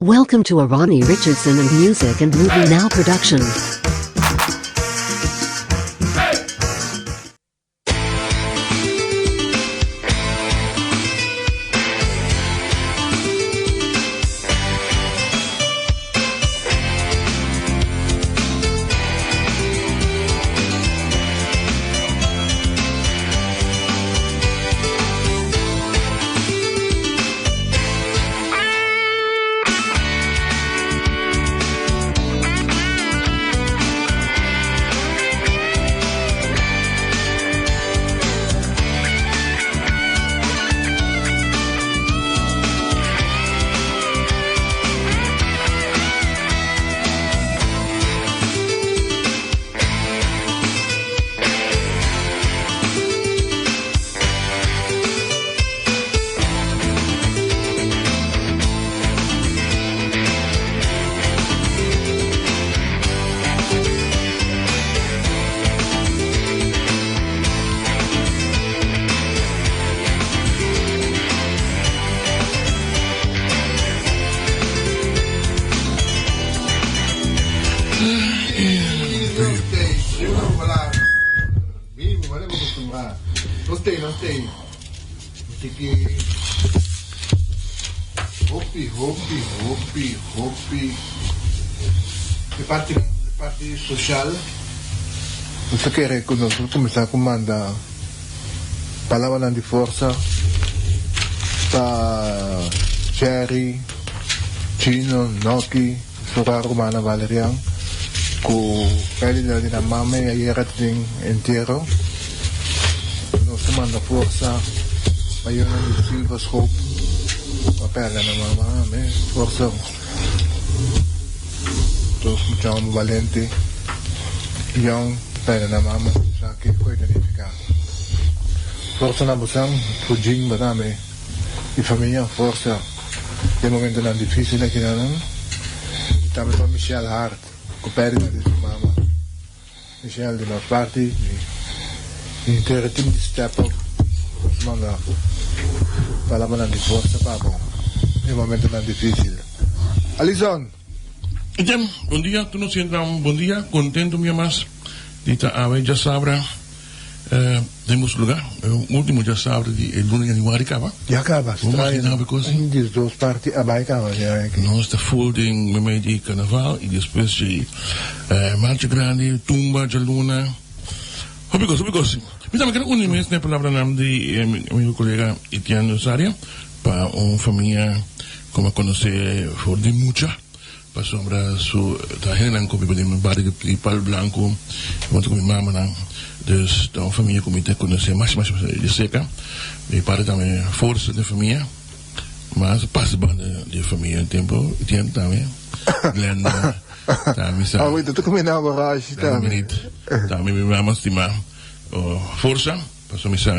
Welcome to a Ronnie Richardson and Music and Movie Now production. Nos tei, nos tei. Así que hopi, hopi, hopi, hopi. E parti, e parti social. Nos ta kere ku nos por kuminsá ku manda palabranan di forsa pa Jerry, Chino, Noki, Sra. Romana Valerian ku pèrdida di nan mama i ayera ta den entiero. Nos ta manda forsa pa yonan di Silva Schoop ku a pèrdè nan mama. Amén. Forsa dos mucha homber balente, yòn, pèrdè nan mama. Sa kiko e ta nifiká. Forsa na bosan, Fujin bo tambe i famia. Forsa den momentonan difísil akinanan. I tambe pa Michelle Hart ku pèrdida di su mama. Michelle di nos parti di henter e team di Step Up nos manda palabranan di forsa pa bo den momentonan dificil. Alison! Etienne, bon dia, tur nos sientan bon dia, contento un bia mas di ta awe djasabra den boso lugar, e ultimo djasabra di e luna januari caba. Ya caba, straño no, un di dos parti a bay caba ya aki. Nos ta full den memey di carnaval y despues di marcha grandi, tumba, djaluna, hopi cos, hopi cos. Mi tambe ker uni mes na e palabranan di mi amigo colega Etienne Rosaria pa un famia cu mi a conoce for di mucha. Pasobra su ta hendenan ku biba den bario di Palo Blanco huntu ku mi mamanan. Dus ta un famia ku mi ta konosé mas mas di serka. Mi padre tambe forsa den famia, mas pasa banda di e famia un tempu. Etienne tambe, Glenda tambe sa. Awe ta kuminá barashi tambe. Tambe mi mama stima forsa. Pasobra mi sa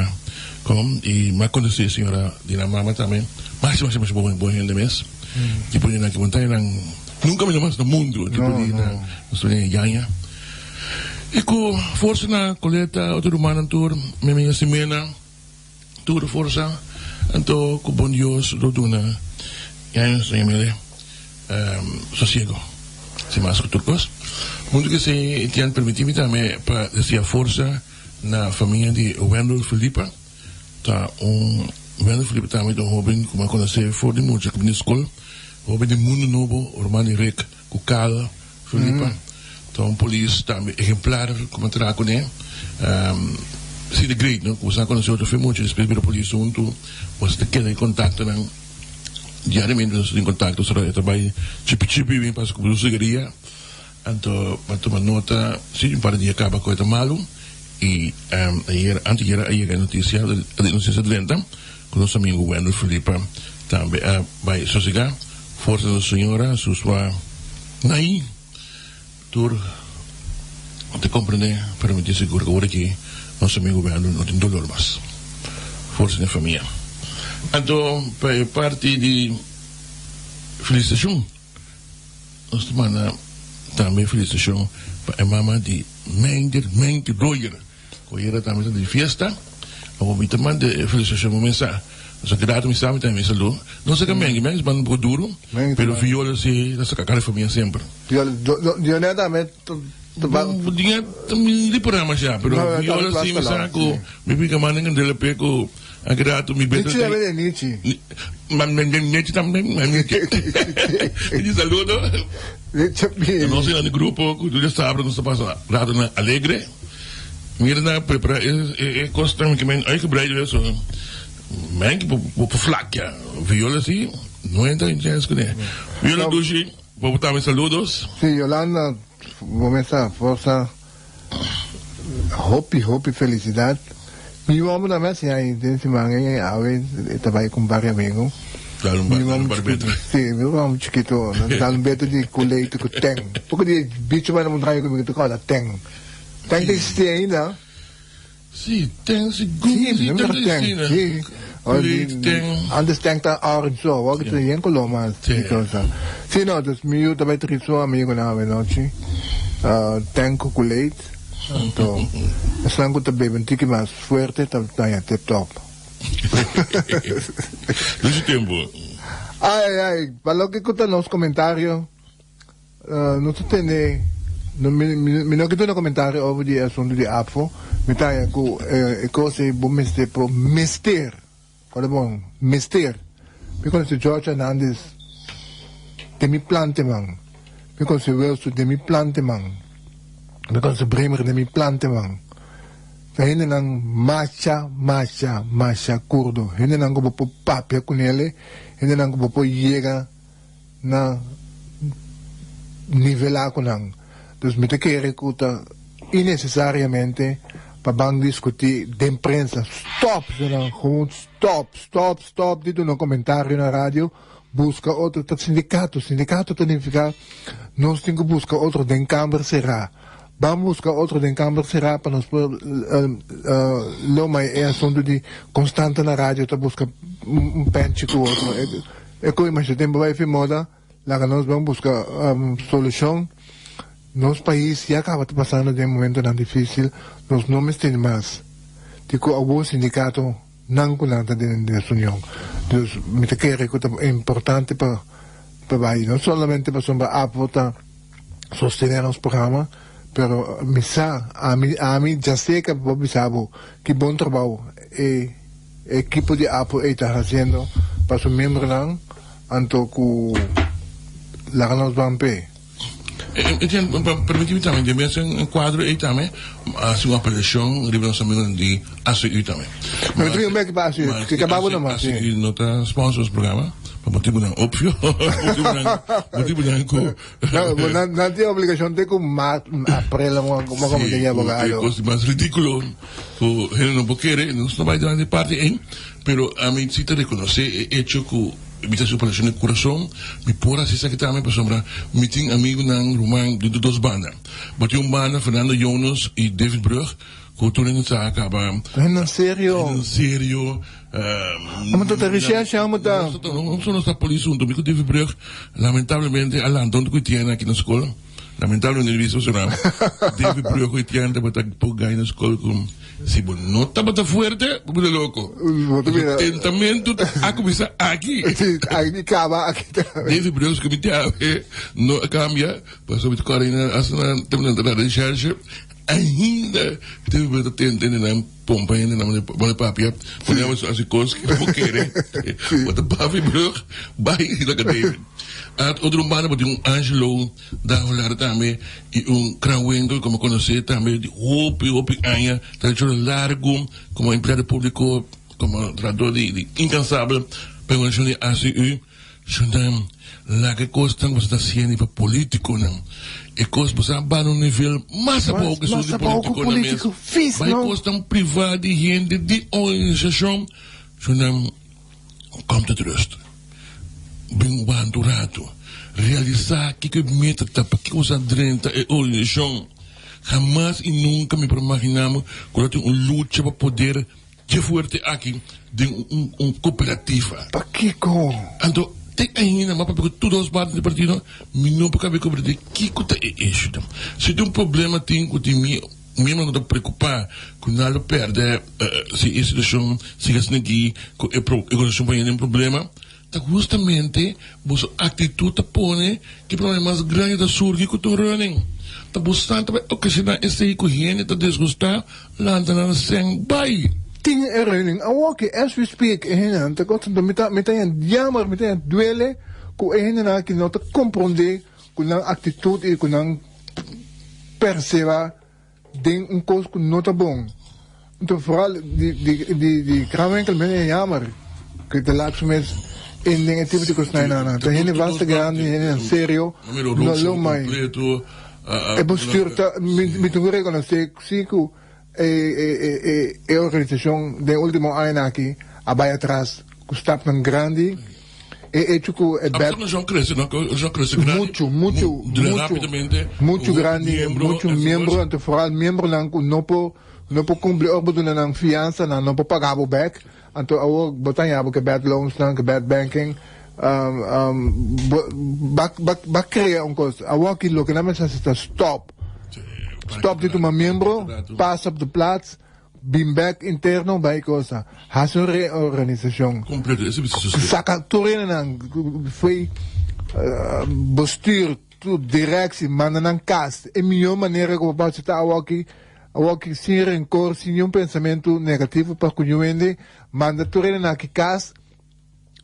kon i mi a konosé e señora di nan mama tambe, masha masha masha bon bon hende mes. Tipo di nan ki montañanan nunka mira mas na mundu, tipo di nan nos ta den yaña. I ku forsa na Coleta, otro rumannan tur, mi amiga Ximena, tur forsa, anto ku bon Dios lo duna yaña nos ta Sosiego, sin mas ku tur kos. Huntu ku esei, Etienne permití mi tambe pa desea forsa. Na famia di Wendell Felipa ta un Wendell Felipa tambe ta un hoben ku mi a konosé for di mucha ku bini skol, hoben di Mundo Nobo, ruman di Rick ku Carla Felipa. Ta un polis tambe ehemplar ku mi a traha kuné. Si di great no, ku bo sa konosé otro fe mucha despues bira polis huntu, bo ta keda e kontaktonan diariamente nos ta tin kontakto, so e ta bai chipi chipi bin pasa ku bo su sigaria. Anto pa tuma nota, si un par di dia caba cu e ta malu y ayer, anteayer a yega e noticia, e noticia drenta cu nos amigo Wendell Felipa tambe a bay sosega. Forsa nos señora, su sua Naí, tur ta comprende, pero mi tin sigur cu awor aki nos amigo Wendell no tin dolor mas. Forsa den famia. Anto pa e parti di felicitacion. Nos ta manda tambe felicitacion pa e mama di Meinder Menke Royer cu ayera tambe ta di fiesta. Awor mi ta manda e felicitacion bo mesa. So keda mi sa mi tambe salu. No saka mengi, mengi ban un poco duro, pero viola si ta saka cara famia semper. Viola, Dionel tambe Dionel mi di por ama sha, pero viola si mi sa ku mi pica manda candela pe ku a keda mi beto. Nichi tambe de Nichi. Ma Nichi tambe, Nichi. Nichi saludo. Nichi. Nos in e grupo ku tur sabra nos ta pasa rato na alegre. Mira nan prepara e e kosnan ki men uitgebreid weer so men ki bo por flakia. Viola si no entra in chance kuné. Viola dushi bo por tambe saludos. Si Yolanda bo mester forsa hopi hopi felicidad. Mi homber tambe a siña ayi den siman ei awe e ta bai ku un par di amigo. Mi homber chikito si mi homber chikito dal un beto di kuleit ku ten. Poko di e bicho bai na montaña ku mi ta kòrda ten. Ten ta existi ainda? Si, ten sigur si ten ta existi ainda. Si, Kuleit, ten. Antes ten ta orange so, awor ta yen kolor mas. Si no, dus mi yu ta bai trip su amigonan awenochi ten ku kuleit. Anto esnan ku ta bebe un tiki mas fuerte ta daña tip top. Luchi tempu. Ai ai, pa loke ku ta nos komentario, nos ta tene, mi no ke duna komentario over di e asuntu di APFO, mi ta haña ku e kos ei bo mester por mester, ora bon, mester, mi konosi George Hernandez den mi plante man, mi konosi Wilson den mi plante man. Mi konoce Bremer den mi planteman. Ta hendenan masha, masha, masha kurdo. Hendenan ku bo por papia ku nele, hendenan ku bo por yega na nivelá ku nan. Dus mi ta kere ku ta innesesariamente pa ban diskutí den prensa. Stòp, señornan, gewoon stòp, stòp, stòp di duna komentario na radio. Buska otro ta sindikato. Sindikato ta nifiká nos tin ku buska otro den kamber será. Ban buska otro den kamber será pa nos por loma e asuntu di konstante na radio ta buska un pènchi ku otro. E koe masha tempu bai fin moda, laga nos ban buska solushon. Nos pais ya kaba ta pasando den momentonan difísil, nos no mester mas di ku awor sindikato. Nan ku nan ta den desunion. Dus mi ta kere ku ta importante pa pa bai no solamente pasobra APO ta sostené nos programa, pero mi sa, ami ami djaseca por bisa bo ki bon trabou e ekipo di APO ei ta hasiendo pa su miembronan, anto ku laga nos ban p'e. Etienne, pa permiti mi tambe, den mes cuadro ey tambe, haci un apelacion riba nos amigonan di ACU tambe. Mi ta bin bek pa ACU, ki caba bo nomás. ACU no ta sponsor nos programa, pa motibonan obvio, motibonan cu. No, nan tin obligacion te cu maart, april, como como tin e abogado. Sí, e cos mas ridiculo cu hende no por kere, nos no bay durante e parti ey, pero ami si ta reconoce e hecho cu. Mi ta haci operacion di curason, mi por haci esaki tambe pasobra mi tin amigunan, ruman di dos banda. Bo tin un banda Fernando Jonas y David Brug cu tur hende sa caba. Hendenan serio. Hendenan serio. Amo ta ta recherche amo ta. Nos ta nos ta polis hunto. Mi cu David Brug lamentablemente a lanta hunto cu Etienne aki na scol. Lamentablemente mi bisa pasobra David Brug cu Etienne tabata por gay na scol cu. Si bo no tabata fuerte, bo bira loko. Bo ta bira. Tentamentu a kuminsá aki. Sí, aki kaba aki tambe. David Brooks ku mi te awe no a kambia, pasobra mi ta kòrda ainda hasta nan tempu nan ta na reshèrshe, ainda David Brooks ta tenta hende nan pompa hende nan bo papia, pone nan hasi kos ku bo kere. Bo ta David Brooks bai laga David. At otro banda bo tin un Angelo. Dahular tambe y un Kranwinkel como conoce tambe di hopi hopi aña trayectoria largo como empleado publico como trabajador di incansabel pa e organisacion di ACU shuntan laga e cosnan cu boso ta haciendo pa politiconan e cos boso a baha na un nivel mas abao cu esun di politiconan mes bay cosnan priva di hende di organisacion shuntan Kom tot rust. Bin wanta un ratu. Realisá kiko e meta ta, pakiko bo sa drenta e organisashon. Hamas i nunka mi por imaginá mi ku lo tin un lucha pa poder dje fuerte aki den un kooperativa. Pakiko? Anto, te ainda mi a papia ku tur dos parti di partido, mi no por kabia komprendé kiko ta e issue. Si tin un problema tin ku tin mi. Miembronan ku ta preokupá ku nan lo pèrdè si e situashon sigui asina aki ku e organisashon por yega den problema, ta hustamente boso aktitut ta pone ku e problema mas grandi ta surgi ku ta un running. Ta bosan ta bai okashoná esei ku hende ta disgustá, lanta nan sèn bai. Tin e running awoki as we speak e hendenan ta kos mi ta mi ta yan jammer mi ta yan duele ku e hendenan aki no ta komprondé ku nan aktitut i ku nan perseba den un kos ku no ta bon. Enton vooral di di di di Kranwinkel men e jammer ku ta laat su mes in den e tipo di kosnan nan. Ta hende basta grandi, hende serio, no lo mai. E bestuur ta mi mi tin ku rekonosé si ku e e e e organisashon den ultimo añanan aki a bai atras ku stapnan grandi. E hecho ku e bet. Apesar ku crece, no? Ku crece grandi. Mucho, mucho, mucho. Mucho grandi, mucho miembro, anto vooral miembronan ku no por, no por kumpli ora bo duna nan fiansa, nan no por paga bo bek. Anto awor bo ta haña bo ku e bad loans nan, ku bad banking. Bo ba ba ba krea un kos. Awor aki loke nan mester hasi ta stop. Stop di tuma miembro, pas op de plaats. Bin bek interno bai cosa. Hasi un reorganisacion. Completo, ese bisa sosode. Saca tur hendenan fo'i bestuur, tur directie, manda nan cas. E mihor manera cu bo por haci ta awoki, awoki sin rencor, sin niun pensamento negativo pa cu niun hende, manda tur hendenan aki cas.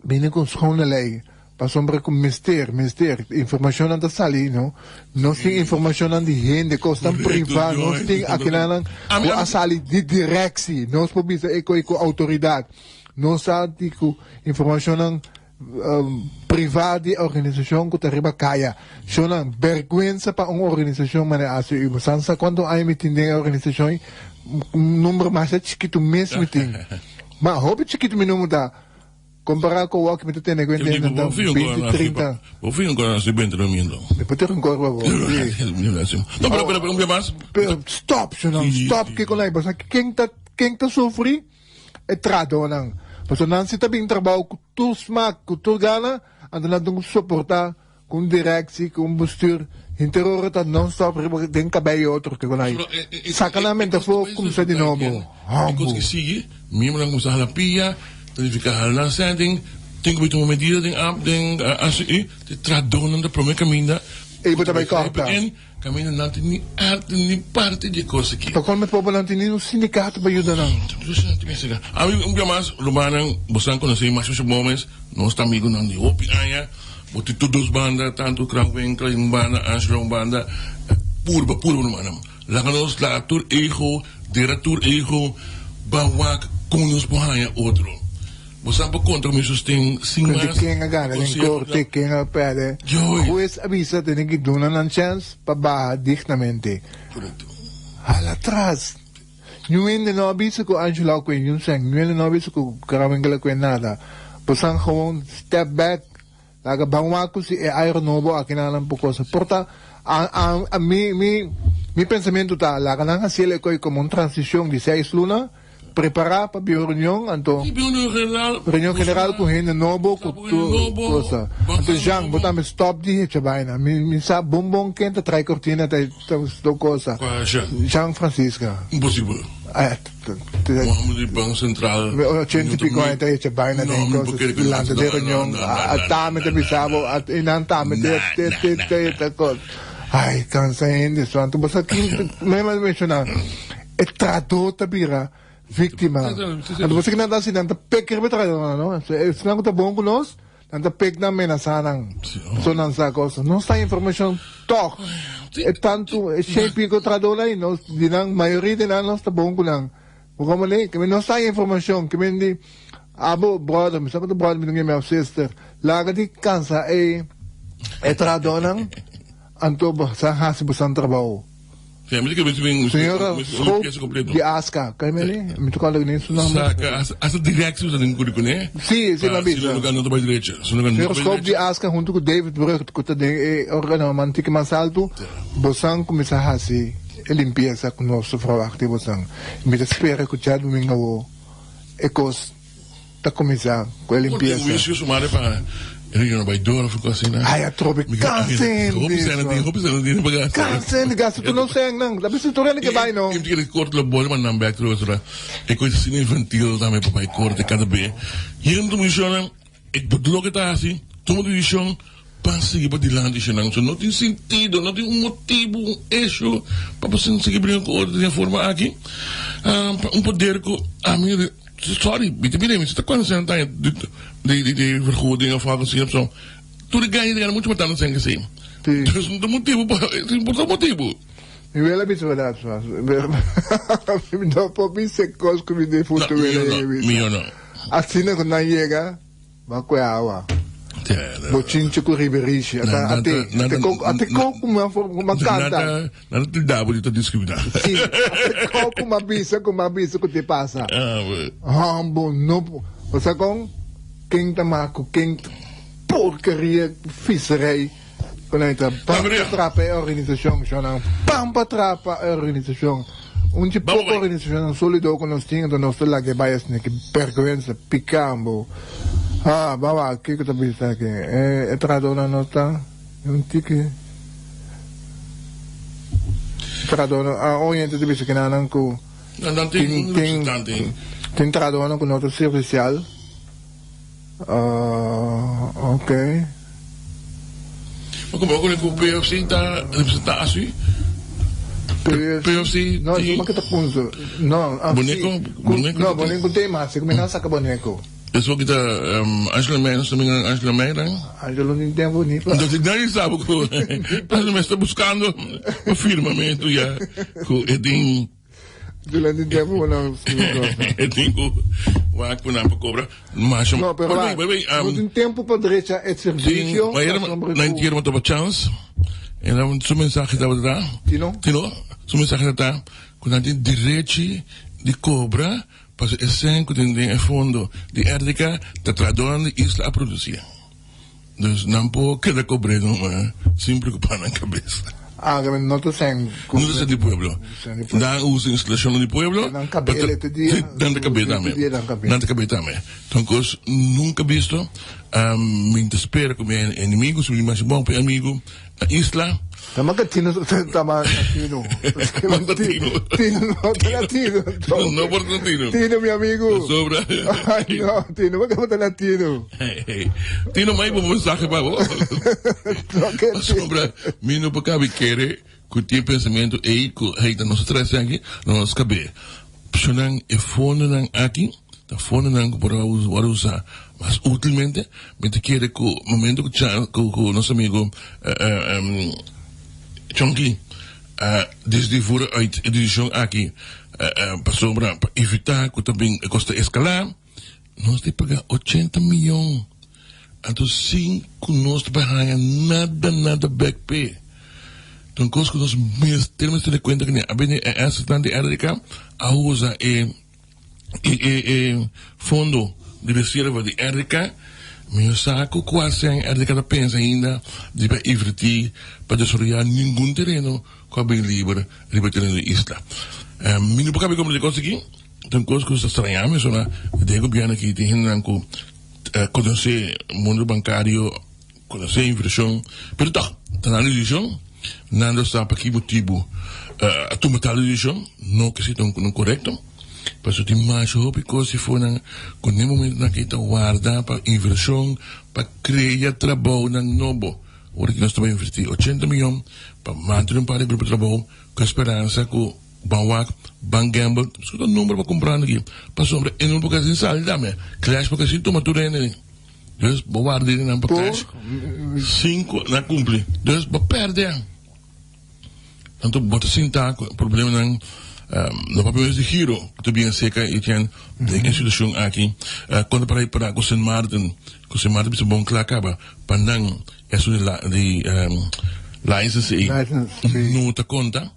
Bini ku schone lei, pasobra ku mester, mester, informashonnan ta sali, no? Nos tin informashonnan di hende, kosnan privá, nos tin akinannan ku a sali di direksi, nos por bisa e koi ku outoridat. Nos sa di ku informashonnan privá di organisashon ku ta riba kaya. Shonnan, bèrgwensa pa un organisashon manera ACU. Bo sa sa kuantu aña mi tin den e organisashon ei? Un number masha chikitu mes mi tin. Ma hopi chikitu mi number ta compara cu awor cu mi ta tene cuenta Yo digo, ta bo fiu 20, con 30. Bo fiu con así 20 no miento. Mi por te rencor pa bo. Sí. No, pero, pero, pero, un día más. Pero stop, Shunan, Sí, stop sí. kiko lai. Pasobra ken ta, ken ta sufri? E tradonan. Pasobra nan si ta bin trabao cu tur smak, cu tur gana, anto nan tin cu soporta Ku un directie, ku un bestuur, henter ora ta non-stop riba den kabei e otro ke konai. Saka nan mente afó, kumsa di nobo. E kos ki sigui, miembronan kumsa hala pia, ta nifiká hala nan sèn, tin ku bai tuma medida den ap, den ACU, te trahadónan ta promé kaminda Ei bo ta bai kòrta. Kaminda nan tin ni arte ni parti di e kos aki. Pa kon mi pueblonan tin ni un sindikato pa yuda nan? Ami un bia mas, rumannan, bosan konosé Maximo Gomez, nos ta amigunan di hopi aña. Bo tin tur dos banda, tantu Kranwinkel un banda, Angelo un banda. Purba, purba rumannan. Laga nos laga tur ego, dera tur ego, ban wak kon nos por haña otro. Bo sa por konta ku mi sosten sin Kuente mas ken a gana den konseho korte, ken a pèrdè. Joy. Hues a bisa tene ki duna nan chèns pa baha dignamente. Korekto. Hala atras. Niun hende no a bisa ku Angelo a kue niun sèn, niun hende no a bisa ku Karawinkle a kue nada. Bosan gewoon step back, laga ban wak ku si e aire nobo aki nan nan por kosa. Por ta a a mi mi mi pensamentu ta laga nan hasi el e koi komo un transishon di seis luna. Prepará pa bin un reunion, anto. Sí, bin un reunion general. Reunion general ku hende nobo, ku tur cosa. Anto Jean, bo tambe stop di hecha baina. Mi, mi sa bon bon ken ta trae cortina ta ta sto cosa. Kua Jean? Jean Francisca. Imposibel. Eh, Un homber di Banco Central. 80 y pico aña ta hecha baina den cosa. Lanta den reunion, a tame ta bisa bo, a y nan tame te te te te te cosa. Ai, cansa hende so. Anto bo sa kin, mi a menciona. E trahadó ta bira víktima. Anto bo sa ki nan ta hasi? Nan ta pek riba e trahadónan, no? Esnan ku ta bon ku nos, nan ta pek nan, menasá nan. So nan sa kos. Nos ta informashon tòg. E tantu e shen piko trahadónan ei, nos di nan, mayoria di nan nos ta bon ku nan. Bo komprendé? Ke men nos ta informashon, ke men di, abo bròder, mi sa ku ta bròder mi ta ng'e mi òf sister, laga di kansa e e trahadónan, anto bo sa hasi bo san trabou. Señora Schoop di Aska, kan meli? Mi ta kòrda ni su nomber. Sí, sí, mi a bisa. Señora Schoop di Aska huntu ku David Brug ku ta den e organo Mantika Mas Altu, bosan kuminsá hasi e limpiesa ku nos ta verwagt di bosan. Mi ta spera ku djadumingu awo e kos ta kuminsá ku e limpiesa. E reunion a bai door of cos asina. Ay, atrobe cansen. Hopi sena tin, hopi sena tin pa gasta. Cansen, gasta tur nos sennan. Ta bisa tur hende ke bai no. Im kere corte lo boli ma nan bek terug asina. E koe ta asina infantil tambe pa bai corte kada be. Yendo tu misionnan, e loke ta hasi, tuma decision pa sigui pa dilanti esnan. So no tin sentido, no tin un motibu, un hecho pa bo sigui bringa ku otro den e forma aki. Pa un poder ku ami. Sorry, mi ta bira mi ta cuando se ta di di di vergoeding of algo así so. Tur e gana gana mucho matando sen kasi. Sí. Dus no ta motibo pa no ta motibo. Mi wela bisa verdad so. Mi no por bisa cos cu mi defunto wela no, bisa. Mi no. Asina cu nan yega. Ba kue awa. Bochinche ku riberishi. Ata ate ate ko ate ko ku ma ku ma kanta. Nan ta tilda bo di ta diskriminá. Si, ate ko ku ma bisa ku ma bisa ku te pasa. Hambo no bo sa kon ken ta mak ku ken porkeria viserij ku nan ta pam pa trapa e organisashon shonnan pam pa trapa e organisashon. Un di poko organisashonnan solido ku nos tin anto nos ta laga e bai asina ki bergwensa piká bo. Ha ba wak kiko ta bisa aki e e trahadónan no ta un tiki trahadónan a oye ta bisa kinanan ku tin tin tin trahadónan ku no ta servisial ok. Ma como cu cu PFC ta representa así? PFC No, ti ma que ta punto. No, ah, Boneco, sí. Boneco No, ta- boneco te mas, como na saca boneco. Eso que ta Angela Meyer, nos también Angela Meyer. ¿Eh? Angelo ni tempo ni pa. Entonces nadie sabe cu Angela Meyer está buscando un firmamento ya cu e tin Durante tempo no E tin ku wak ku nan pa kobra masha. No, pero wak, no tin tempo pa drecha e servisio. Sí, nan kier mo topa chance. En dan su mensahe tabata ta. Tino? Tino, su mensahe tabata ku nan tin derechi di kobra pasobra e sèn ku tin den e fondo di RDK ta trahadónan di isla a produsí. Dus nan por keda kobr'é no sin preokupá nan kabes. Ah, ke no ta sen ku. No ta sen di pueblo. Nan usa instalashonnan di pueblo. Nan kab'é el te dia. Si, nan ta kab'é tambe. Nan ta kab'é tambe. Ta un kos nunka bisto. Mi ta spera ku mi enemigo, si mi masha bon pa e amigu na isla. Ta maka Tino ta ma latino. Maka Tino. Tino no ta latino. Tino no por latino. Tino mi amigo. Sobra. Ay no, Tino maka por ta latino. Hey, hey. Tino mai bo mensahe pa bo. Pasobra mi no por kabi kere ku tin pensamentu ei ku hey ta nos trese aki, nos kabe. P'shonan e fondonan aki ta fondonan ku por a wòrdu usá mas útilmente. Mi ta kere ku momento ku Chan ku ku nos amigo Chonky a disidí voer uit e desishon aki pasobra pa evitá ku ta bin e kos ta eskalá, nos ta paga ochenta miyon anto sin ku nos ta bai haña nada nada bèk p'e. Ta un kos ku nos mester mester tene kuenta kuné. A bini e assetnan di RDK a usa e e e e fondo di reserva di RDK. Mi no sa ku kua sèn RDK ta pensa ainda di bai invertí pa desaroyá ningun tereno ku a bin liber riba e tereno di isla. Mi no por kabe komprendé kos aki. Ta un kos ku ta strañá mi pasobra den e gobièrnu aki tin hendenan ku konosé mundo bankario. Konosé invershon, pero tòg ta nan desishon, nan lo sa pa ki motibu a tuma tal desishon, no ke si ta un korekto, pasobra tin masha hopi kos si for nan ku den momentunan aki ta warda pa invershon pa krea trabounan nobo. Ora ki nos ta bai invertí ochenta miyon pa mantené un par di grupo di trabou ku e speransa ku ban wak, ban gamble, pasobra ta number pa kumprando aki, pasobra e number por kasi sali tambe, clash por kasi tuma tur hende. Dus bo warda di nan pa cash. Cinco na cumpli. Dus bo perde. Anto bo ta sinta cu problemanan no papia mes di giro cu ta bien seca y tian den e situacion aki. Con ta para para cu Sint Maarten, cu Sint Maarten bisa bon cla caba pa nan esun di license ey no ta conta.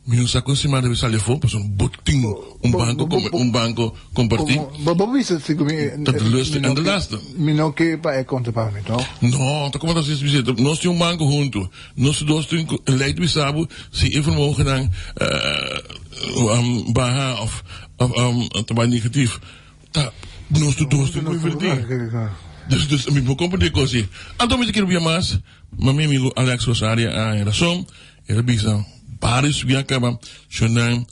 Mi no sa kon si manda mi sali afó pasobra bo tin un banko come un banko kompartí. Bo bo bisa si ku mi Ta de luste en de laste. Mi no ke pa e konta pa mi to. No, ta komo ta si bisa nos tin un banko huntu. Nos dos tin ku lei ta bisa bo si e vermogennan baha of ta bai negatief ta nos tur dos tin ku invertí. Dus, dus mi por comprende cos ei. Anto mi ta kere bia mas, ma mi amigo Alex Rosaria a haña rason. El a bisa varios bia caba, Shonan,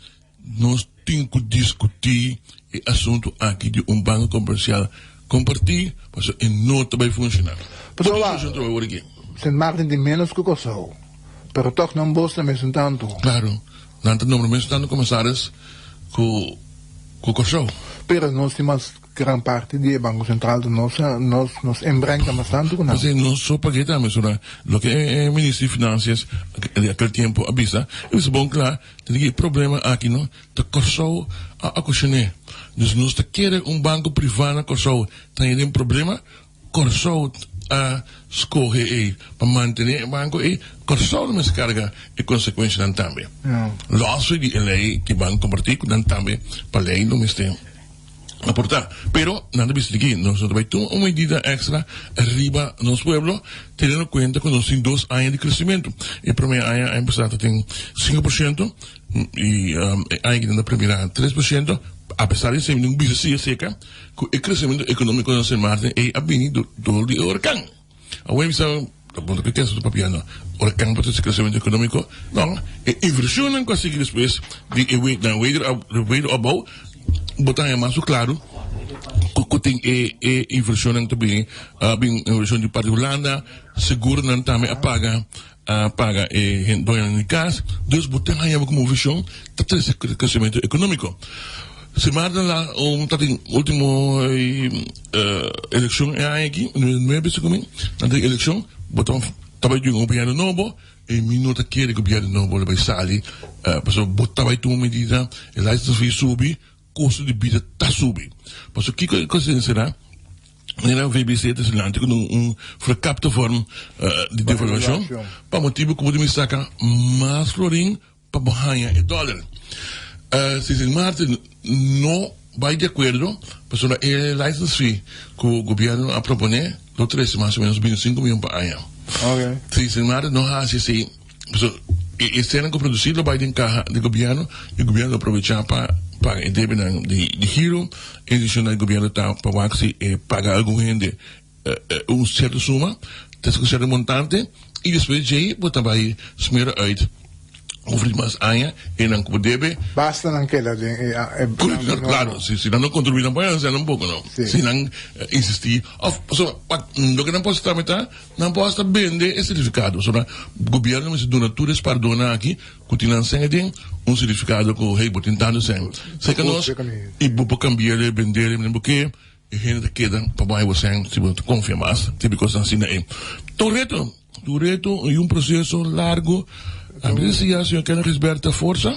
nos tin cu discuti e asunto aki di un banco comercial comparti, pasobra e no ta bay funciona. Pasobra wak, Sint Maarten tin menos cu Kòrsou, pero tòg nan bos ta mesun tantu. Claro, nan ta nombra mesun tantu comisaris cu Kòrsou. Pero nos tin mas gran parti di e Banco Central ta nos, nos, nos inbreng ta mas tantu cu nan. P'esei nos so pag'é tambe, pasobra loke e minister di Financias di aquel tempo a bisa, e bisa bon cla, tin e problema aki no ta Kòrsou a ocasioné. Dus nos ta kere un banco priva na Kòrsou ta hende den problema, Kòrsou a skohe ei pa mantené e banko ei, Kòrsou lo mester karga e konsekuenshanan tambe. Lòs di e lei ku e banko kompartí ku nan tambe pa lei lo mester aportá. Pero nan ta bisa di ki nos no ta bai tuma un medida èkstra riba nos pueblo teniendo kuenta ku nos tin dos aña di kresimentu. E promé aña, aña pasá ta tin 5% i e aña aki nan ta premirá 3%, apesar di esei mi no bisa si e seka. Ku e kresementu ekonómiko na Sint Maarten ei a bini dor di e orkan. Awor mi sa, bo no ke kende ta papiando, orkan pa trese kresementu ekonómiko? No, e invershonnan ku a sigui despues di e wederopbouw, bo ta haña mas ku klaru ku tin e e invershonnan ta bini, a bin invershon di parti Hulanda, seguronan tambe a paga a paga e doñonan di kas, dus bo tin haña bo komo vishon ta trese kresementu ekonómiko. Si Maarten la un ta tin último elekshon e aña aki, nuebe segun mi, nan tin elekshon, bo ta ta bai duna un gobièrnu nobo i mi no ta kere gobièrnu nobo lo bai sali pasobra bo ta bai tuma medida, e license fee subi, kosto di bida ta subi. Pasobra kiko e konsiderá? Manera VBC ta silante ku un verkapte vorm di devaluashon pa motibu ku bo tin saka mas florin pa bo haña e dòler. Si Sint Maarten no bai di akuerdo pasobra e license fee ku gobièrnu a proponé lo trese mas o ménos 25 mion pa aña. Si Sint Maarten no hasi esei pasobra e esnan ku produsí lo bai den kaha di gobièrnu i gobièrnu lo aprovechá pa paga e debenan di giro. E intenshon di gobièrnu ta pa wak si e paga algun hende un sierto suma, ta un sierto montante, i despues djei bo ta bai smera uit over di mas aña e nan ku bo debe. Basta nan keda den e plan nobo. Klaro, si nan no kontribuí nan por haña nan poko no. Si nan insistí òf pasobra loke nan por hasi tambe ta nan por hasta bende e sertifikado pasobra gobièrnu mester duna tur e spardónan aki Ku tin nan sèn aden, un sertifikado ku hey bo tin tantu sèn serka nos i bo por kambi'el, bender'e manera bo ke, e hende ta keda pa bai bo sèn si bo no ta konfia mas, tipo kosnan asina ei. Ta un reto, ta un reto i un proseso largu. Ami ta deseá señor Kenneth Gisbert ta forsa,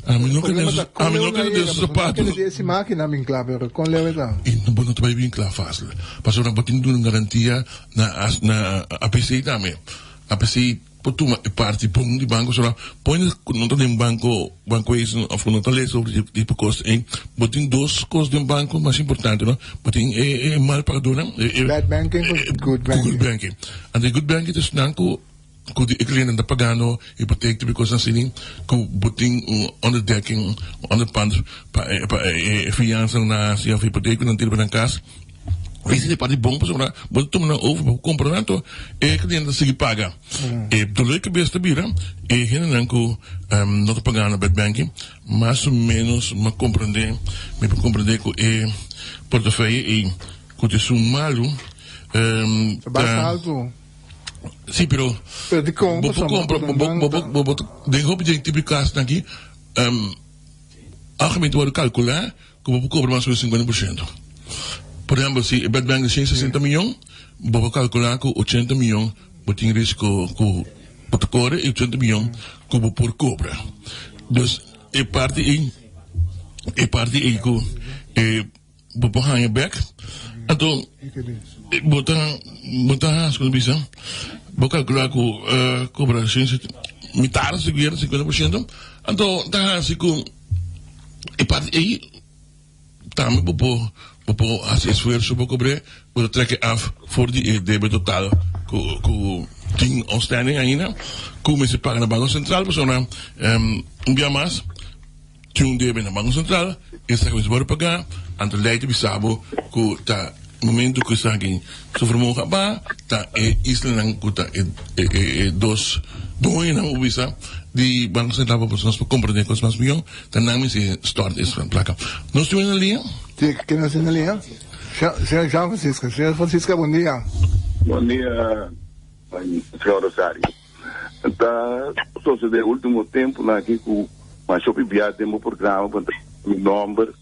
ami no kere ami no kere den su sapato. I bo no ta bai bin kla fásil, pasobra bo tin duna garantia na na APC tambe, APC. Por tuma e parti bon di banco sola pone cu no ta den banco banco wezen of cu no ta lesa over di tipo cos ey bo tin dos cos den banco mas importante no bo tin e e mal pagadornan e e Bad banking cu good banking. Good banking anto e good banking ta esnan cu cu di e clientenan ta pagando hipoteek tipo cosnan asina cu bo tin un onderdekking un onderpand pa e pa e fiansa nan haci of hipoteek cu nan tira pa nan cas. Esei ta e parti bon pasobra bo ta tuma nan over pa bo kumpra nan anto e kliente ta sigui paga. E dolor di kabes ta bira e hendenan ku no ta pagando bed banking mas o menos mi a komprende mi por komprende ku e portefeuille ei ku ta esun malu Ta basta altu. Si pero Pero dikon bo por pasobra kompra bo bo bo bo den hopi dje tipo di kasnan aki algemeen ta wòrdu kalkulá Ku bo por kobra mas o menos 50%. Por ehempel, si e bed bank di 160 miyon, bo por kalkulá ku 80 miyon bo tin risiko ku bo ta kore i 80 miyon ku bo por kobra. Dus e parti ei, e parti ei ku e bo por haña bèk, anto bo ta bo ta hasi ku ta bisa, bo kalkulá ku kobra mitar sikiera 50%, anto ta hasi ku. E parti ei tambe bo por bo por hasi esfuerso bo kobr'é, bo ta trek e af for di e debe total ku ku tin outstanding ainda ku mester paga na Banko Sentral pasobra un bia mas tin un debe na Banko Sentral esaki mester wòrdu pagá anto lei ta bisa bo ku ta. momento ku esaki su vermogen a baha, ta e islanan ku ta e e dos doñonan bo bisa di Banko Sentral pa nos por komprendé kos mas mihó, ta nan mester stòrt es plaka. Nos tin na liña? Sí, ken nos tin na liña? Señor Jean Francisca. Señor Francisca, bon dia. Bon dia, señor Rosario. Ta sosodé último tempunan aki ku masha hopi bia den bo programa bo ta mi nòmber.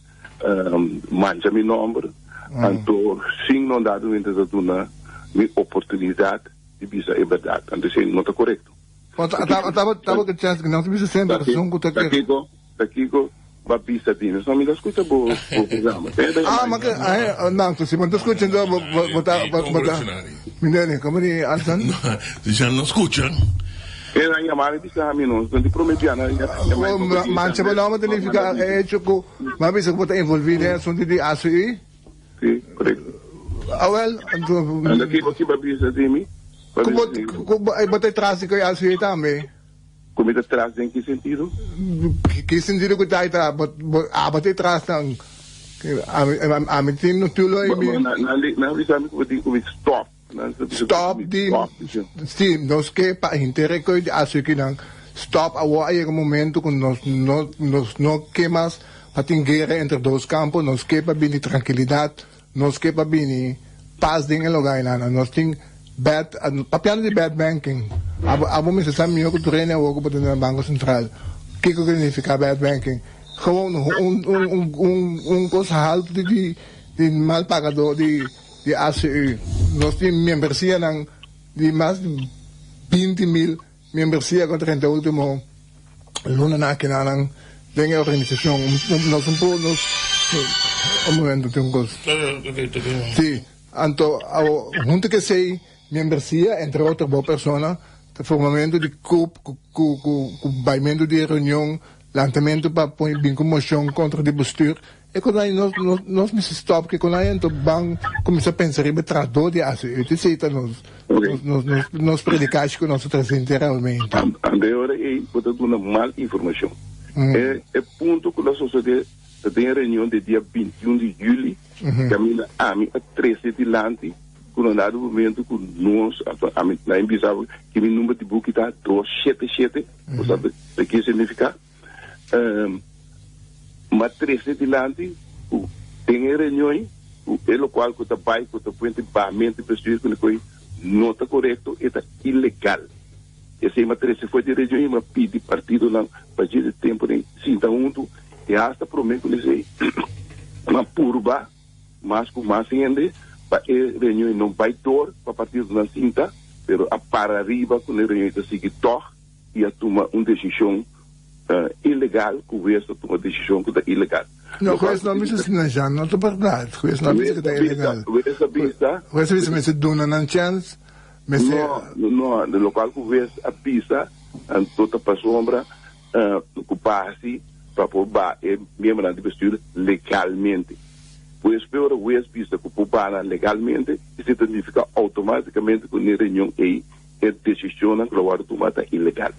Mancha mi nomber, anto sin no dado mi ta duna mi oportunidad di bisa e berdad. Anto esei no ta corecto. Tabo ke chance ke nos ta bisa semper esun ku ta ke. Takiko, takiko ba bisa di mi? So mi ta skucha bo programa. Ah, ma ke, ah, no, si bo no ta skucha enton bo bo ta bo ta. Mindeli, komo di Alson? Si ya no skucha. E nan yama mi bisa mi no, di prome bia nan yama mi. Mancha bo nomber ta nifica e hecho ku M'a bisa ku bo ta envolví den asuntu di ACU? Sí, korekto. Awel, anto. Anto kiko ki bo a bisa di mi? Ku bo, ku bo, bo ta tras di ku e ACU tambe? Ku mi ta tras den ki sentido? Ki sentido ku ta ta, bo, bo, abo ta tras nan. Ami, ami tin notulo i mi. Nan, nan a bisa mi ku bo tin ku mi stop. Stop di si nos ke pa henter e koe di asukinan stop awor a yega momento ku nos no nos no ke mas pa tin guera entre dos kampo nos ke pa bini trankilidat nos ke pa bini pas den e loga einan nos tin bad papiando di bad banking abo abo mester sa mihor ku tur hende awor ku bo ta na banko sentral kiko ke nifiká bad banking gewoon un un un un kos haltu di di mal pagadó di Di ACU. Nos tin membersianan di mas di 20 mil membersia ku 30 ultimo lunanan akinanan den e organisashon. Nos un por nos un momento tin un kos. Si, anto awo huntu ku esei membersia entre otro bo persona ta formamentu di kup ku ku baimentu di reunion lantamentu pa pone bin ku moshon kontra di bestuur. E konai nos nos nos mester stop ke konai anto ban kuminsá pensa riba trahadó di ACU. Te esei ta nos nos nos nos nos predikashi ku nos ta trese enteramente. Ante e ora ei bo ta duna mal informashon. E e punto ku lo sosodé ta den e reunion di dia 21 di juli kaminda ami a trese dilanti ku na dado momento ku nos ami na e bisa bo ki mi number di buki ta 277 bo sa ke signifiká? M'a trese dilanti ku den e reunion ku e lokual ku ta bai ku ta puente bamente bestuur ku koe no ta korekto e ta ilegal. Esei m'a trese for di reunion i m'a pidi partidonan pa dje di tempu den sinta huntu i hasta prome ku esei m'a purba mas ku mas hende pa e reunion no bai dor pa partidonan sinta pero a para riba ku e reunion ta sigui tog. i a tuma un desishon ilegal ku hues ta tuma desishon ku ta ilegal. No, hues no a bisa asina Jean, no ta berdad. Hues no a bisa ku ta ilegal. Hues a bisa. Hues a bisa mester duna nan chèns, mester. No, no, no, lokual ku hues a bisa anto ta pasobra ku base pa por ba e miembronan di bestuur legalmente. Pues pe ora hues bisa ku por ba nan legalmente, esei ta nifiká outomátikamente ku n'e reunion ei E decisionnan cu lo wordo tuma ta ilegal.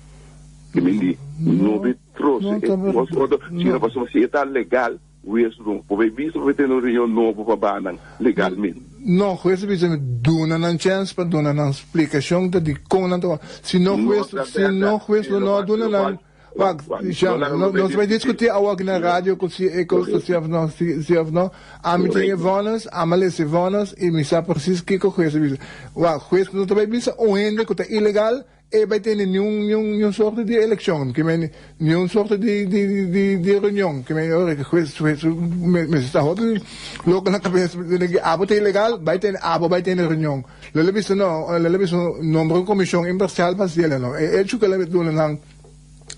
Ki mi di no bi troce e cos otro, sino pasobra si e ta legal, hues no por bay bisa pa bay tene un reunion nobo pa banan legalmente. No, hues a bisa mi duna nan chens pa duna nan splicacion ta dicon nan ta wak. Si no hues, si no hues lo no a duna nan. Wak, Jean, nos bai diskutí awor na radio ku si e kos ta si òf no, si òf no. Ami tin e vònes, ami a lesa e vònes i mi sa presis kiko hues a bisa. Wak, hues no ta bai bisa un hende ku ta ilegal e bai tene niun niun niun sorto di elekshon, ke men niun sorto di di di di reunion. Ke men ora ke hues hues mester sta hopi loko na kabes abo ta ilegal bai tene abo bai tene reunion. Lo el a bisa no, lo el a bisa nombra un komishon imparsial pa hasiel no. E echo ku el a duna nan.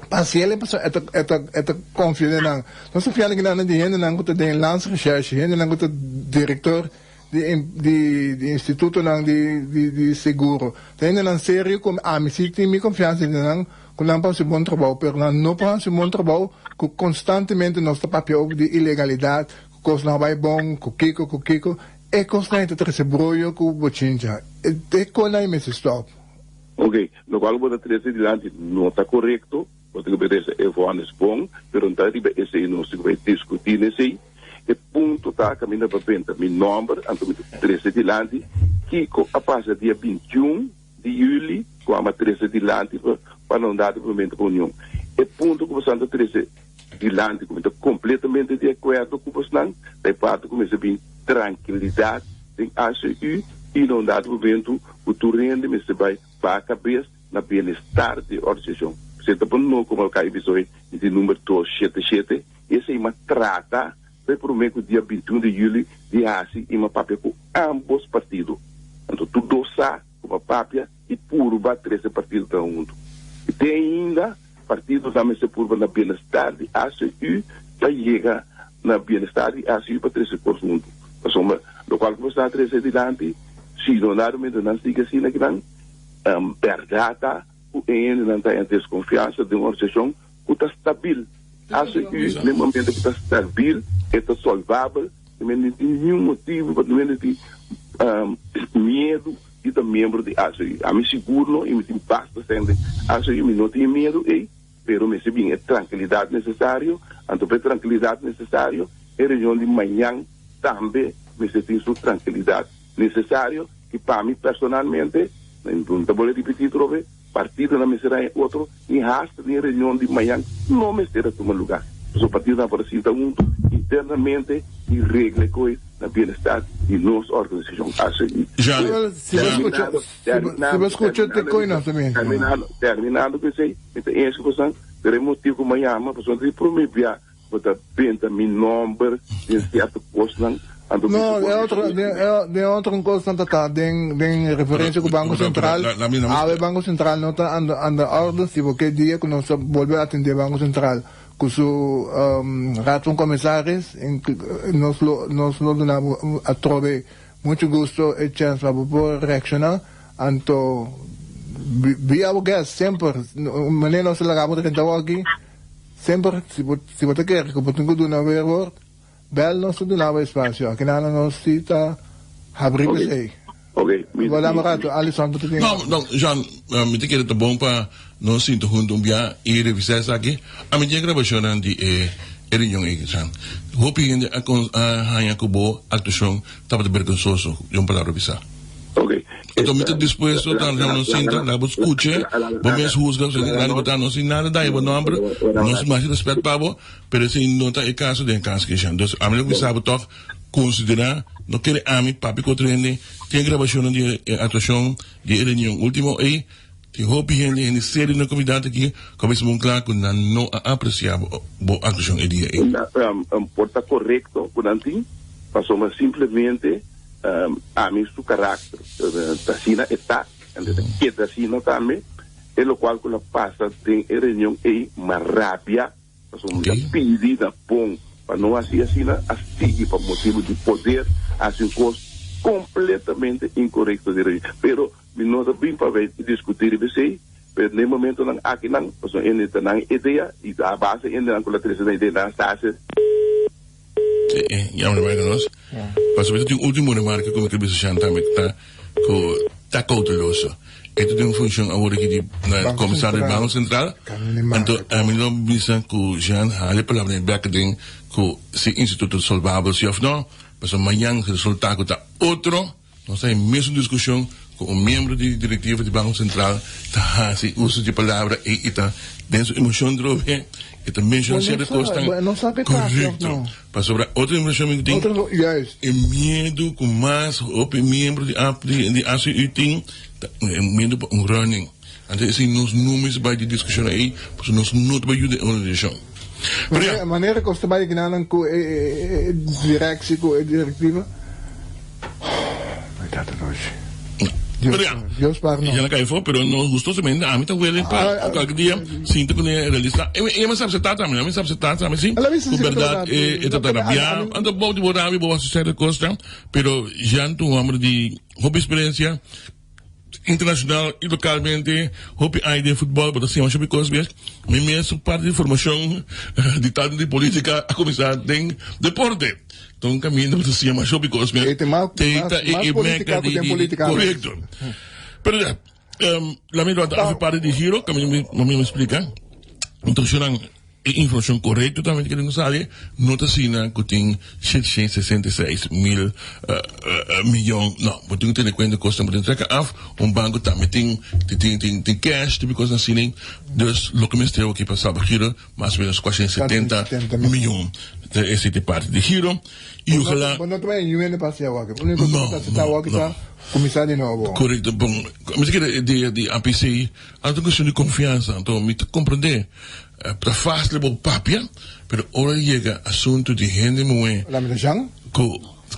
Pa hasi el pasobra e ta e ta e ta konfia den nan. Nos ta fiando kinan di hendenan ku ta den landsrecherche, hendenan ku ta direktor di di di institutonan di di di seguro. Ta hendenan serio ku ami si tin mi konfiansa den nan ku nan por hasi bon trabou, pero nan no por hasi un bon trabou ku konstantemente nos ta papia over di ilegalidat, ku kosnan a bai bon, ku kiko ku kiko. E kosnan ei ta trese broyo ku bochincha. E konan ei mester stòp. Ok, lokual ku bo ta trese dilanti no ta korekto, bo tin ku bai resa e vònis bon, pero no ta riba esei nos tin ku bai diskutí na esei. E punto ta kaminda pa benta mi nòmber, anto mi ta trese dilanti kiko a pasa dia 21 di yüli ku amo a trese dilanti pa pa nan dado momento pa union. E punto ku boso ta trese dilanti ku mi ta kompletamente di akuerdo ku bosnan ta e parti ku mester bin trankilidat den ACU i na un dado momento ku tur hende mester bai baha kabes na bienestar di e organisashon. P'esei ta bon no komo a kai bisoy di number 277 esei ma trata pa e promé ku dia 21 di yüli di hasi i ma papia ku ambos partido. Anto tur dos sa ku ma papia i purba trese partido ta huntu. I te ainda partidonan mester purba na bienestar di ACU pa yega na bienestar di ACU pa trese kos huntu. Pasobra lokual ku bo sta trese dilanti, si no dado momento nan sigui asina kinan, bèrdat ta ku e hendenan ta haña deskonfiansa den un organisashon ku ta stabil. ACU den momento ku ta stabil e ta solvabel, no mester tin niun motibu pa no mester tin miedu di ta miembro di ACU. Ami sigur no i mi tin basta sèn den ACU, mi no tin e miedu ei, pero mester bin e trankilidat nesesario, anto pa e trankilidat nesesario e reunion di mañan tambe mester tin su trankilidat nesesario i pa mi personalmente, mi no ta bolbe ripití atrobe, Partidonan mester haña otro ni hasta den reunion di mañan no mester a tuma lugar. Pasobra partidonan por a sinta hunto internamente y regla e koe na bienestar di nos organisacion ACI. Jean, Si bo scucha, si bo scucha te koe nos ta menciona. Terminando, terminando cu esey, mi ta eens cu bosan, pero e motibo cu mi a yama, pasobra di prome bia Bo ta benta mi nomber den cierto cosnan, anto No, bisa den bo otro, den, den otro cosnan ta ta den, den referencia cu Banco Central. Awe Banco Central no ta anda, anda orden, si bo ke dia cu nos ta bolbe atende Banco Central cu su um, Raad van Commissaris, nos lo, nos lo duna bo atrobe mucho gusto e chance pa bo por reacciona, anto be our guest semper, manera nos ta laga bo drenta awor aki. Semper si bo si bo ta kere ku bo tin ku duna weerwoord, bèl nos ta duna bo espasio. Akinana nos si ta habrí Ok, p'esei. ok. Mi, Bo mi, dame rato, Alison bo ta tin. No, no, Jean, mi ta kere ta bon pa nos sinta huntu un bia i revisá esaki. Ami tin e grabashonnan di e e reunion ei, Jean. Hopi hende a kon a haña ku bo aktuashon tabata bergonsoso, den un palabra bisá. Ok. Anto mi ta dispuesto ta laga nos sinta, laga bo scuche, bo mes huzga, so grandi bo ta, no sin nada daña bo nomber, nos masha respet pa bo, pero esey no ta e caso den e cas Christian. Dus ami lo bisa bo toch considera, no kere ami papia cu otro hende, tin e grabacionnan di e actuacion di e reunion ultimo ey, tin hopi hende, hende serio na comunidad aki, cu a bisa bon cla cu nan no a aprecia bo actuacion e dia ey. Por ta corecto cu nan tin, pasobra simplemente Ami su karakter ta asina e ta, en e ta keda asina tambe. E lokual ku la pasa den e reunion ei m'a rabia, pasobra mi ta pidi na bon pa no hasi asina, a sigui pa motibu di poder hasi un kos kompletamente inkorekto den reunion. Pero mi no ta bin pa bay diskutí riba esei, pero den e momentonan akinan, pasobra hende ta nan idea i a base hendenan ku la trese nan idea nan a hasi. Ya me remarca nos. Pasobra tin ultimo remarca cu mi ker bisa Shan tambe ta cu ta cauteloso. E ta den un funcion awor aki di comisario di Banco Central. Anto ami lo bisa cu Jean hale palabra den bek den cu si instituto ta solvabel si of no. Pasobra mañan resulta cu ta otro. Nos ta e mesun diskushon ku un miembro di direktiva di Banko Sentral ta hasi uso di palabra ei i ta den su emoshon drobe e ta menshona sierto kosnan korekto. Pasobra otro informashon mi tin e miedu ku mas hopi miembro di di ACU tin ta e miedu pa un running. Anto esei nos no mester bai di diskushon ei pasobra nos no ta bai yuda e organisashon. Pero ya. Manera kos ta bai gnanan ku e direksie ku e direktiva. Pero ya, Dios par no. Ya na kai fo, pero no gustosamente ami ta willing pa cualquier dia sinta con e realista. E e me sabe se tata, mi sabe se tata, mi si. Ku verdad e e ta rabia, anto bo di bo rabia bo hasi cierto cosnan, pero Jean ta un homber di hopi experiencia internacional y localmente, hopi aña den futbol, bo ta siña masha hopi cos mes. Mi mes su parti di formacion di tanto di politica a cuminsa den deporte. Ta un caminda bo ta siña masha hopi cos mes. E ta mas, Te mas, ta mas e politica meca cu di, den di, politica mes. correcto. Pero ya, um, la mi levanta Ta afe parte di giro, caminda mi, mi mi explica. Introduccionan. E informashon korekto tambe ta kere nos sali, no ta asina ku tin 766 mil miyon, no, bo tin ku tene kuenta kosnan bo tin treka af, un banko tambe tin tin tin tin cash, tin kosnan asina, dus loke mester awor aki pa salba giro mas o menos 470 miyon, ta esei ta e parti di giro, i ojalá. Bo no ta bai niun hende pa hasi awor aki, uniko ku ta hasi awor aki ta kuminsá di nobo. Korekto, bon, mi ta kere di APC, a ta un kuestion di konfiansa, anto mi ta komprendé. Ta fácil bo papia, pero ora yega asuntu di hende muhé ku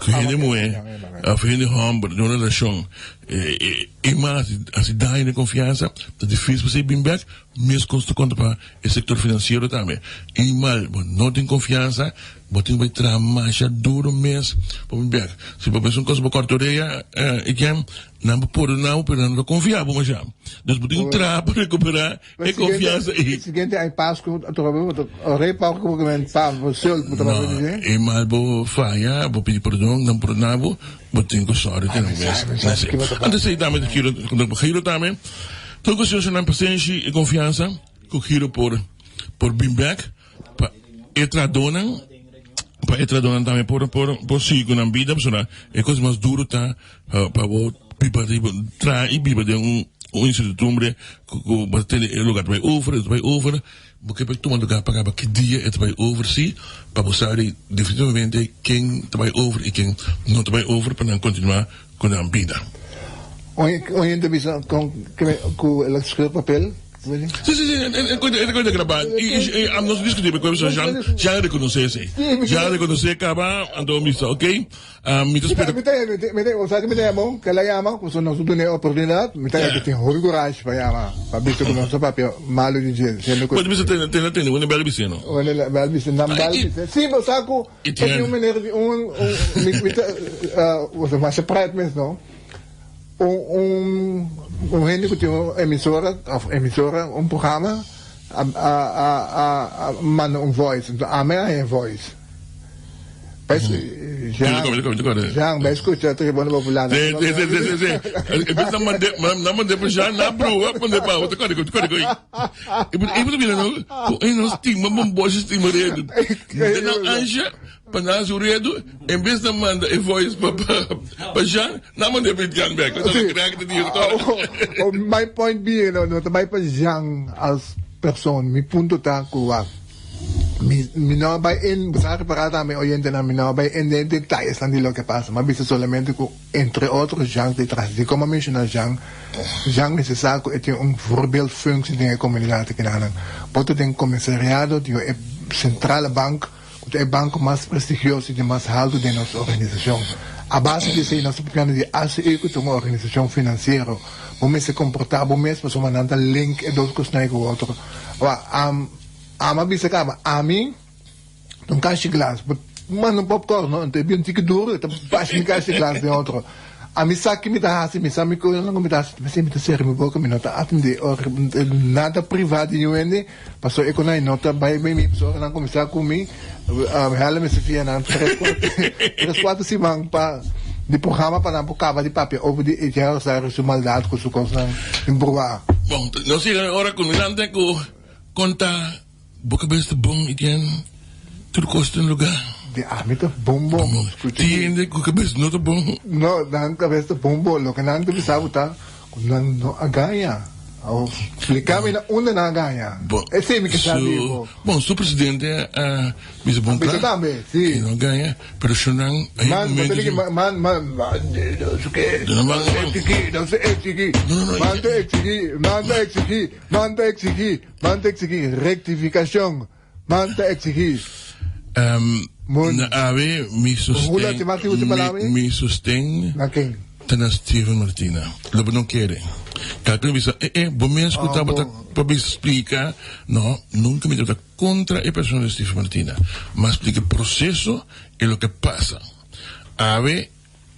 hende muhé òf hende hòmber den un relashon e mal hasi daño den konfiansa, ta difísil pa esei bin bèk. Meskos ta konta pa e sektor finansiero tambe. E mal bo no tin konfiansa, bo tin ku bai traha masha duru mes pa bin bèk. Si bo pensa un kos bo kòrta orea i ken, nan por pordona bo pero nan no ta konfia bo masha. Dus bo tin ku traha pa rekuperá. E confianza e. Siguiente aña Pascu atrobe bo ta rey Pascu bo men pa bo zult bo ta No, e mal bo faya, bo pidi perdon, nan perdona bo, bo tin cu sorry te nan mes. Antes ei tambe ta giro, giro tambe. Tur cuestion nan pasenshi y confianza cu giro por por bin bek pa e tradonan, pa e tradonan tambe por por por sigui cu nan bida, pasobra e cos mas duro ta pa bo biba riba traha y biba den un un incertidumbre cu cu bo ta tene e lugar ta bay over e ta bay over bo ke tuma lugar pa caba ki dia e ta bay over si pa bo sa di definitivamente ken ta bay over y ken no ta bay over pa nan continua cu nan bida. Un hende bisa con cu el a scheur papel. Sí, sí, sí, e koe ta grabá. I i nos diskutí pa koe Jean, Jean rekonosé esei. Jean rekonosé kaba, anto mi bisa, ok, mi ta spera. Mi ta, mi ta, mi ta, mi ta yama, ke la yama, pasobra nos a dun'é oportunidat, mi ta ke tin hopi kurashi pa yama, pa bisa ku nos ta papia malu di dje, siendo ku. Bo ta bisa tene, tene, tene, wende bel bis'é no? Wende bel bis'é, nan bel bis'é. Sí, bo sa ku ta tin un manera di un, un, mi, mi ta, masha pret mes no. Un un hende ku tin un emisora of emisora un programa a a a a manda un voice enton ami a haña voice bai Jean Jean bai skucha Tribuna Popular Si si si si si e bes nan mande nan mande pa Jean nan bruha mande pa bo ta kore ta kore koi e bo ta mira no ku e no stima bomboshi stima redu nan ansha. Pa nan haci un redu, en bes nan manda e voice pa pa Jean, nan manda e pa Jan bek. Nan ta crack ta dier toch. My point being, no ta bay pa Jean als persoon. Mi punto ta cu wak, mi mi no a bay in, bo sa repara tambe oyentenan, mi no a bay in den detayesnan di loke pasa. Mi a bisa solamente cu entre otro Jean ta detrás. Dicon mi a menciona Jean? Jean mester sa cu e tin un voorbeeldfunctie den e comunidad akinanan. Bo ta den comisariado di e centrale bank. ku ta e banko mas prestigioso i di mas haltu den nos organisashon. A base di esei nos ta papiando di ACU ku ta un organisashon finansiero. Bo mester komportá bo mes pasobra nan ta link e dos kosnan ei ku otro. Awa, ami a bisa kaba, ami ta un kashi glas. Bo manda un popcorn no, anto e bin tiki duru e ta bashi mi kashi glas den otro. Ami sa ki mi ta hasi, mi sa mi kosnan ku mi ta hasi, p'esei mi ta sera mi boka, mi no ta atendé ora nada privá di niun hende. Pasobra e konai no ta bai mi, pasobra nan kuminsá ku mi, hèlè mester fia nan tres kuater, tres kuater siman pa di programa pa nan por kaba di papia over di Etienne Rosario su maldat ku su kosnan imbruá. Bon, nos yega e ora kulminante ku konta bo kabes ta bon, Etienne, tur kos ta na lugá. Di ami ta bon bon. Tin hende ku kabes no ta bon. No, nan kabes ta bon bon. Loke nan ta bisa bo ta Ku nan no a gaña. Awor, splika mi na unda nan a gaña. Esei mi ke sa di bo. Bon, su presidente a bisa bon kla. A bisa tambe, si. Ke no a gaña, pero su nan a Man, bo ta di man, man, man, no sé ke. No, man, no exigí, no sé exigí. No, no, no. Man ta exigí, man ta exigí, man ta exigí, man ta exigí rektifikashon. Man ta exigí. Na awe mi sosten, mi sosten ta na Steven Martina. Lo bo no kere. Kada mi bisa, eh, eh, bo mes ku tabata pa bisa splika. No, nunka mi tabata kontra e persona di Steven Martina. Mi a splika e proseso i loke pasa. Awe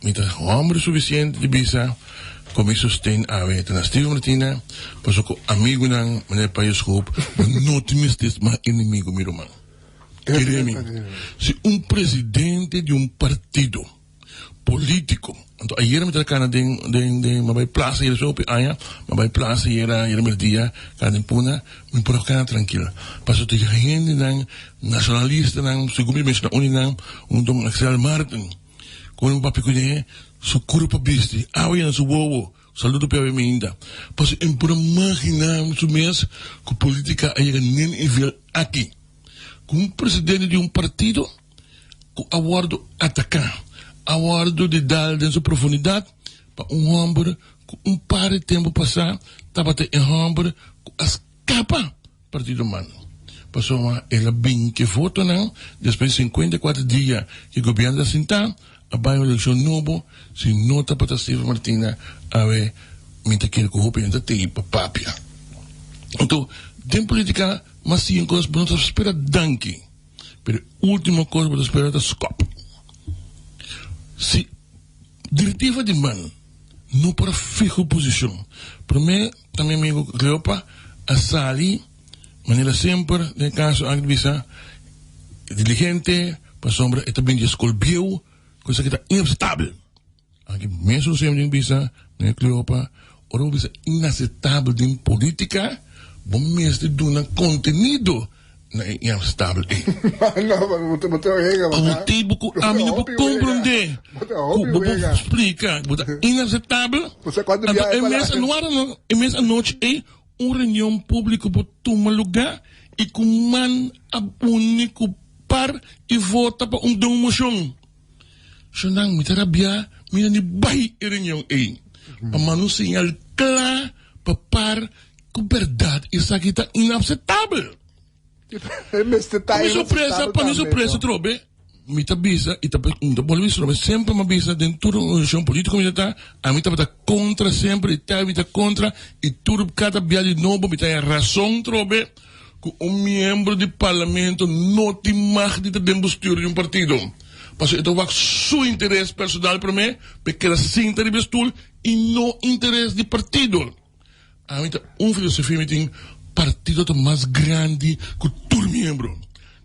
Mi ta homber suficiente di bisa cu mi sosten awe ta na Steven Martina, paso cu amigunan manera Payo Schoop no tin mester mas enemigo mi ruman. Kere mi, si un presidente di un partido Polítiko. Anto ayera mi ta kana den den den mi a bai plasa ayera so hopi aña mi a bai plasa ayera ayera merdia kana den Puna mi por a kana trankil pasobra tin hendenan nashonalistanan segun mi menshoná un di nan un don Axel Martin ku mi papia kuné su kurpa bisti awa yena su wowo saludo p'e awe mi ainda pasobra e por a maginá su mes ku polítika a yega n'e nivel aki ku un presidente di un partido. ku a wòrdu ataká, a wòrdu di dal den su profundidat pa un hòmber ku un par di tempu pasá tabata e hòmber ku a skapa Partido man. Pasobra el a bin ku e votonan despues di 54 dia ku e gobièrnu ta sintá, a bai un elekshon nobo, si no tabata Steven Martina awe mi ta kere ku hopi hende ta tei pa papia. Anto den politika mas siña kos bo no ta spera danki. Pero e ultimo kos bo ta spera ta skòp. Si direktiva di man no por a fiha un posishon, promé ta mi amigo Cleopa a sali manera semper den e kaso aki ta bisa diligente pasobra e ta bini di e skol bieu ku esaki ta inaseptabel. Aki mesun semper den bisa meneer Cleopa ora bo bisa inaceptabel den politica bo mester duna contenido na e inaceptabel ey. Pa motibo cu ami no por comprende cu bo por splica cu bo ta inaceptabel anto e mes anuara e mes anochi ey un reunion publico por tuma lugar y cu man a uni cu par y vota pa un den un mocion. Shonnan, mi ta rabiá, mi no ni bai e reunion ei. Pa manda un señal kla pa par ku bèrdat esaki ta inapsetabel. Pa mi sorpresa, pa mi sorpresa atrobe, mi ta bisa i ta mi ta bolbe bisa atrobe, semper mi a bisa den tur organisashon polítiko mi ta ta, ami tabata kontra semper i ta mi ta kontra i tur kada bia di nobo mi ta haña rason atrobe ku un miembro di parlamento no tin mag di ta den bestuur di un partido. Pasobra e ta wak su interes personal promé pa e keda sinta riba e stul i no interes di partido. Ami ta un filosofia mi tin, partido ta mas grandi ku tur miembro.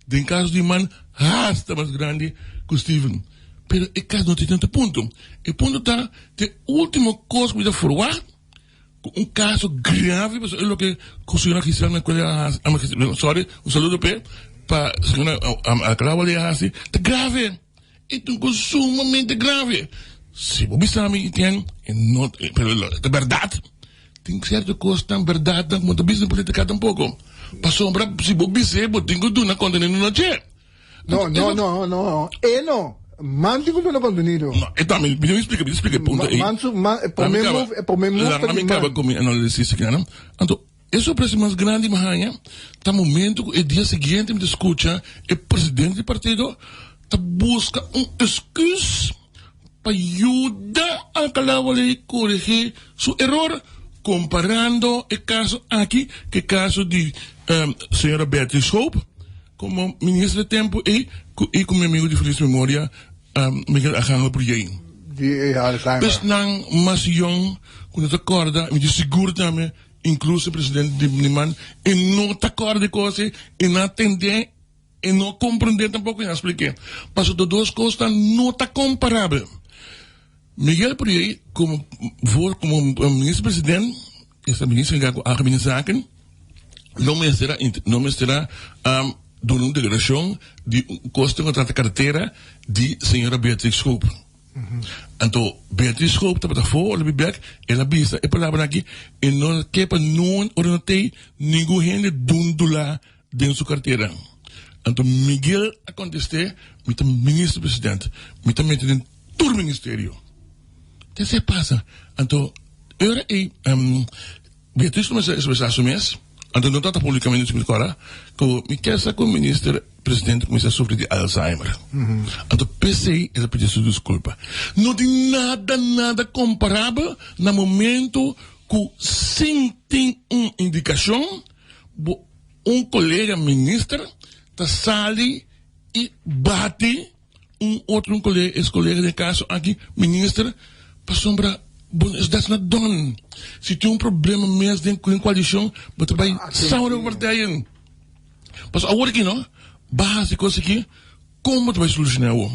Den kaso di man hasta mas grandi ku Steven. Pero e kas no tin tantu punto. E punto ta, te ultimo kos ku mi ta forwagt Cu un caso grave pasobra e loke cu señora Gisela Mercurio a haci, sorry, un saludo p'e, pa señora Alcalá Wally a haci, ta grave. E ta un cos sumamente grave. Si bo bisa mi Etienne, e no, pero ta berdad. Tin cierto cosnan berdadnan cu bo no ta bisa den politica tampoco. Pasobra si bo bis'e bo tin cu duna contenido na dje. No, no, no, no. E no. Man tin ku duna kontenido. No, e tambe, mi debe splika, mi splika e punto ei. Man su, man, e promé move, e promé move ta di man. Mi kaba ku mi análisis aki nan. Anto, e sorpresa mas grandi mi haña ta momento ku e dia siguiente mi ta skucha e presidente di partido ta buska un esküs pa yuda Alcalá Wallé korigí su eror komparando e kaso aki ku e kaso di señora Beatriz Hope. Como minister di tempo ey cu y cu mi amigo di feliz memoria Miguel Arcangel Bruyén. Di e Alzheimer. Esnan mas yong cu no ta corda, mi ta sigur tambe, incluso e presidente di man, e no ta corda e cos ey, e no a tende, e no a comprende tampoco, e no a spliké. Pasobra dos cosnan no ta comparabel. Miguel Bruyé como voor, como minister president, esta minister encarga cu algemene zaken, no mester a no mester a duna un declaracion di un cos cu ta trata cartera di señora Beatrix Schoop. Anto Beatrix Schoop tabata afo ora bi bek, el a bisa e palabranan aki, e no ke pa nun ora no tey ningun hende dundula den su cartera. Anto Miguel a conteste, mi ta minister president, mi ta mete den tur ministerio. Te esei pasa. Anto e ora ei Beatriz cuminsa expresa su mes, anto no tata publicamente su cora, cu mi kier sa cu minister presidente cuminsa sufri di Alzheimer. Anto p'esei el a pidi su disculpa. No tin nada, nada comparabel na momento cu sin tin un indicacion, bo un colega minister ta sali y bati un otro un colega, es colega den caso aki minister pasobra bo that's not done. Si tin un problema mes den den coalicion bo ta bay samen riba partijen. Pasobra awor aki no, bo a haci cos aki, con bo ta bay soluciona awor?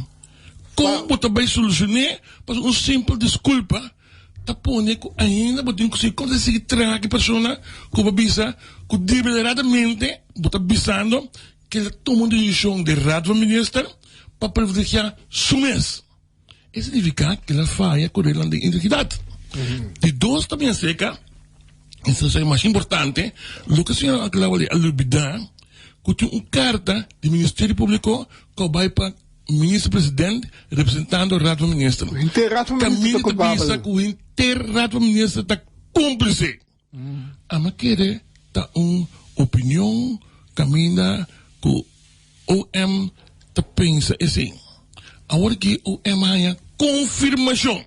Kon bo ta bai solucion'é? Pasobra un simpel disculpa ta pone ku ainda bo tin ku sigui kon ta sigui traha ku e persona ku bo bisa ku deliberadamente bo ta bisando ke el a tuma un desishon den Raad van Minister pa privilegiá su mes. E signifiká ke el a faya ku reglanan di integridat. Di dos ta bin aserka, esei ta mas importante, loke señor Alcalá-Wallé a lubidá ku tin un karta di Ministerio Públiko ku a bai pa Minister President representando Raad van Minister. Henter Raad van Minister ta kulpabel. Kaminda ta bisa ku henter Raad van Minister ta kúmplise. Ama kere ta un opinion kaminda ku OM ta pensa esei. Awor aki OM a haña konfirmashon.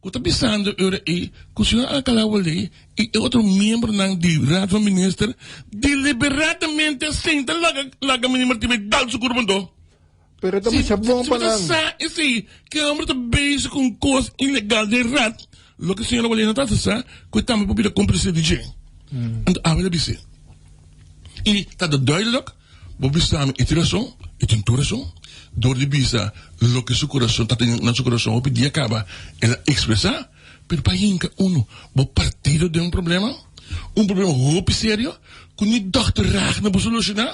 Ku ta bisando e ora ei ku señor Alcalá Wallé i e otro miembronan di Raad van Minister deliberadamente a sinta laga laga meneer Martin bai dal su kurpa anto. Pero ta masha bon pa nan. Si sa esei ku e homber ta bezig ku un kos ilegal den Raad, loke señor Wallé no ta hasi sa ku e tambe por bira kómplise di dje. Anto awe ta bis'é. I ta duidelijk. Bo bisa mi e tin rason, e tin tur rason. Dor di bisa loke su kurason ta tin na su kurason hopi dia kaba el a ekspresá, pero pa hinka unu bo partido den un problema, un problema hopi serio ku ni dòkter Raag no por solushoná.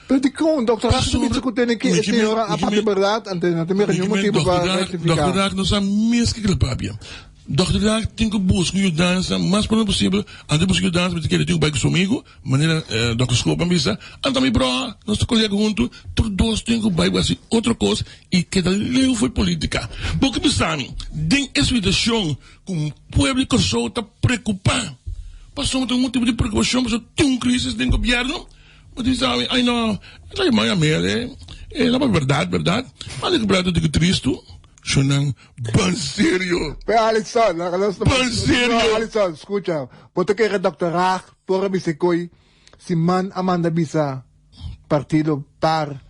Pero dikon dòkter Raag ta bisa ku tene ke e señora a papia bèrdat ante no ta mira niun motibu pa rektifiká? Dòkter Raag no sa mes kiko el a papia. Dòkter Raag tin ku buska un yudansa mas pronto posibel, antes di buska yudansa mi ta kere tin ku bai ku su amigu. Manera Dòkter Schoop a bisa, Anto mi broha, nos ta kolega huntu, tur dos tin ku bai hasi otro kos i keda leu for politika. Bo ke bisa mi, den e situashon ku pueblo di Kòrsou ta preokupá, pasobra ta un motibu di preokupashon pasobra tin un krisis den gobièrnu, bo ta bisa mi, ai no, esaki man a mele, e no ta bèrdat, bèrdat, mas di ku bèrdat ta di ku tristu. Shonan ban serio. Pe Alison, laga nos ta Ban serio. No, Alison, scucha. Bo ta kere Dòkter Raag por a bisa koe si man a manda bisa partido par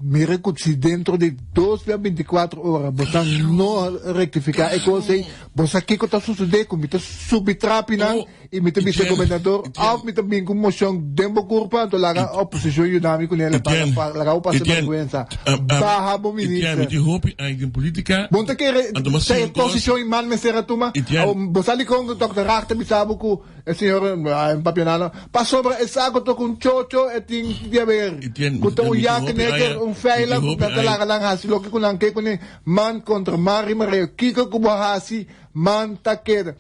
mira cu si dentro di dos bia binticuatro ora bo ta no rectifica e cos ey, bo sa kico ta sucede cu mi ta subi trapinan y mi ta bisa gobernador of mi ta bin cu mocion den bo curpa anto laga oposicion yuda mi cunel pa laga bo pasa berguensa. Baha bo minister. Mi tin hopi aña den politica. Bo no ta kere ta e posicion y man mester a tuma? Bo sa dicon cu Dòkter Raag ta bisa bo cu e señor a papia nada? Pasobra e sa cu ta cu un chocho e tin di haber. Cu ta un yakeneker, un feila cu nan ta laga nan haci loke cu nan ke cune. Man contra man riba reo. Kico cu bo haci, man ta keda.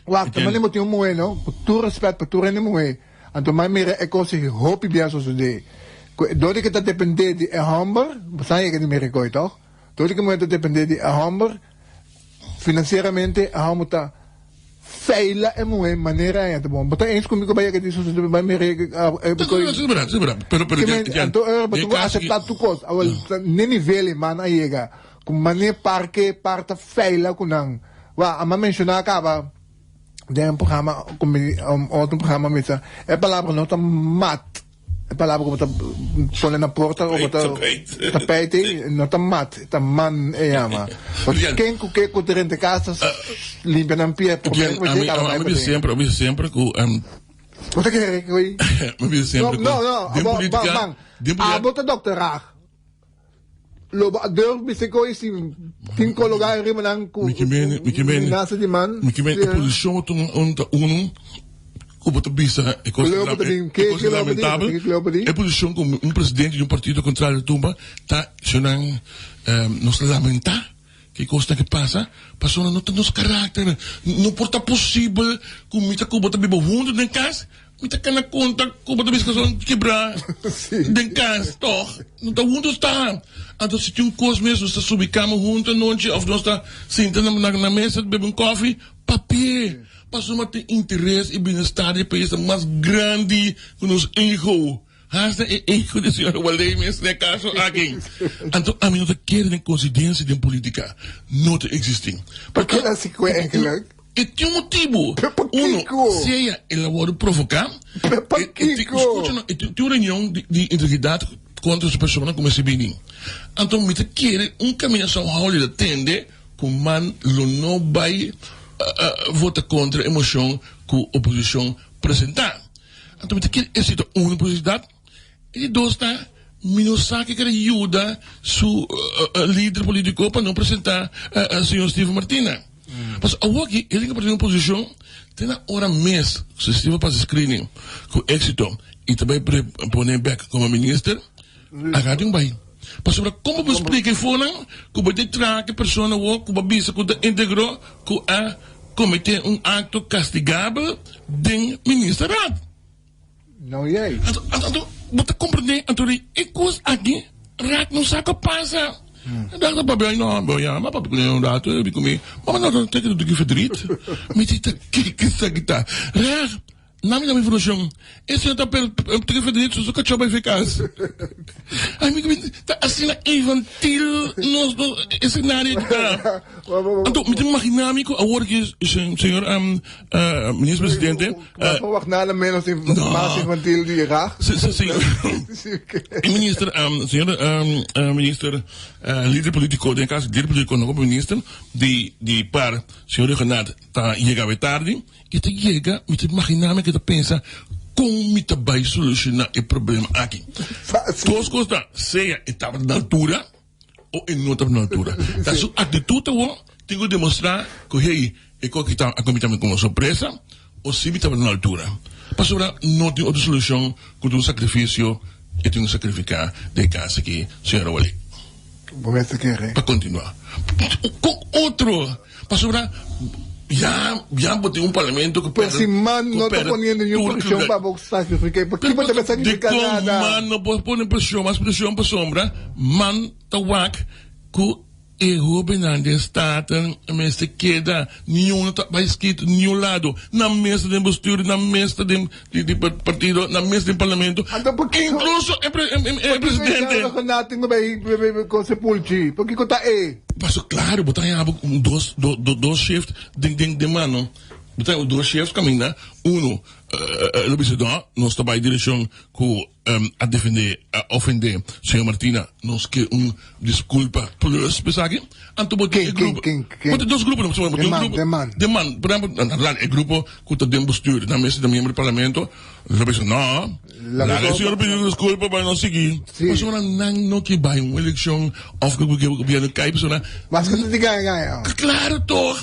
Wak, ta mane bo tin un muhé no, ku tur rèspèt pa tur hende muhé, anto mai mira e kos ei hopi bia sosodé, ku dor di ke ta dependé di e hòmber, bo sa yega di mira e koi tòg? Dor di ke muhé ta dependé di e hòmber, finansieramente e hòmber ta feila e muhé manera ei, anto bon, bo ta eens ku mi ku bai yega di sosodé, bai mira e koi, anto ora bo tin ku aseptá tur kos, awor ne nivel ei man a yega, ku mane parke par ta feila ku nan. Wa, a menshoná kaba den un programa ku mi, un otro programa mi sa, e palabra no ta mat, e palabra ku bo ta pone na porta o bo ta tapijt ei, no ta mat, ta man e yama. Pasobra ken ku ke ku ta renta kas ta limpia nan pia promé ku bo yega kaba bai paden. Mi bisa semper ku. Bo ta kere ku ei? Mi bisa semper ku. No, no, no, abo ta Dòkter Raag. Lo bo a durf bisa koe si tin kologá riba nan ku menasa di man? Mi ke men e posishon ta un ta unu ku bo ta bisa e kos lamentabel. E posishon ku un presidente di un partido kontrario tumba ta shonan nos ta lamentá ke kosnan ke pasa pasobra no ta nos karakter. No por ta posibel ku mi ta ku bo ta biba huntu den kas. Mi ta kena konta ku bo ta bisa kosnan kibrá den kas, tòg? No ta huntu sta. Anto si tin un kos mes, nos ta subi kama huntu anochi òf nos ta sinta na mesa bebe un kòfi, papi'é. Pasobra tin interes i bienestar di e pais ta mas grandi ku nos ego. Hasta e ego di señor Wallé mes den e kaso aki. Anto ami no ta kere den konsidensia den politika. No ta eksistí. Pakila si kue eigenlijk? E tin un motibu. Uno, sea el a wòrdu provoká. Pakiko? Skucha no, e tin un reunion di integridat kontra su persona ku mester bini. Anto mi ta kere un kaminda São Howley ta tende ku man lo no bai vota kontra e moshon ku oposishon presentá. Anto mi ta kere esei ta un posibilidat. E di dos ta. Mi no sa ke kere yuda su lider politico pa no presenta señor Steven Martina. Pasobra awoki e tin ke pone un posicion te na ora mes si Steven pasa screening cu exito y ta bay pone bek como minister, agarra tin bay. Pasobra como bo splica e fonan cu bo ta traha cu e persona awo cu bo a bisa cu ta integro cu a comete un acto castigabel den ministerraad? No yei. Anto, anto, bo ta comprende, anto di e cos aki, raak no sa cu pasa. E dag ta papia, no, bo ya, ma papia cu un rato, e di cu mi, mama no ta teke tuki verdriet. Mi di ta kiko esaki ta? Raak, na mi dami informacion, e señor ta per teke verdriet, su su cacho bay fe cas. Ay, mi, mi, ta asina infantil nos, nos escenario aki ta. Anto, mi ta imagina mi cu awor ki señor Minister Presidente. No verwacht nada menos mas infantil di Raag. Si, si, si. Minister, señor minister, lider politico, den caso lider politico no como minister, di, di par, señor Rhuggenaath ta yega awe tardi, y ta yega, mi ta imagina mi que ta pensa, con mi ta bay soluciona e problema aki? Dos cos ta, sea e tabata na altura, o e no ta na altura. Ta su actitud awor tin cu demostra cu hey, e co aki ta a comita mi como sorpresa o si mi tabata na altura. Pasobra no tin otro solucion cu ta un sacrificio e tin cu sacrifica den e cas aki, señora Wally. Bo mester kere. Pa continua. Con otro? Pasobra ya ya bo tin un parlamento cu Pero si man no ta poniendo niun presion pa bo sacrifica, pa ki bo ta sacrifica Dicon nada? man no por pone presion, mas presion pasobra man ta wak cu e hobennan den Staten mester keda, niun no ta bay skit niun lado, nan mes ta den bestuur, nan mes ta den di partido, nan mes den parlamento, Anto pakiko incluso e pakiko e presidente. Rhuggenaath tin cu bay con sepulchi? Pakiko ta e? Paso claro bo ta haña bo un dos dos shift den den den mano bo ta haña dos shift caminda uno lo bisa no nos ta bay direccion cu a defende a ofende señor Martina nos ke un disculpa plus pa esaki anto bo tin e grupo bo tin dos grupo bo tin un grupo den man por ehempel e grupo cu ta den bestuur nan mester ta miembro di parlamento lo bisa no Laga e señor pidi disculpa pa no sigui. Pasobra nan no ke bai un eleccion of ke gobierno kai pasobra. Mas ke ta gana gana. Claro toch.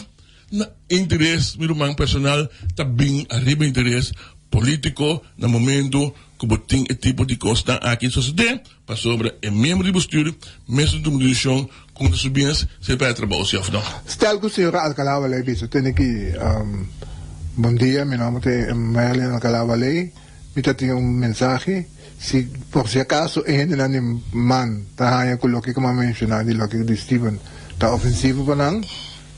Na interes mi ruman personal ta bin ariba interes politico na momento ku bo tin e tipo di kosnan aki sosode pasobra e miembro di bestuur mester tuma decision kon ta su bienes si e perde trabou si of no. Stel ku señora Alcalá Waley bisa tene ki bon dia mi nomber ta Merlin Alcalá Waley. Mi ta tin un mensahe, si por si acaso e hendenan di man ta haña cu loke cu mi a menciona di loke di Steven ta ofensivo pa nan,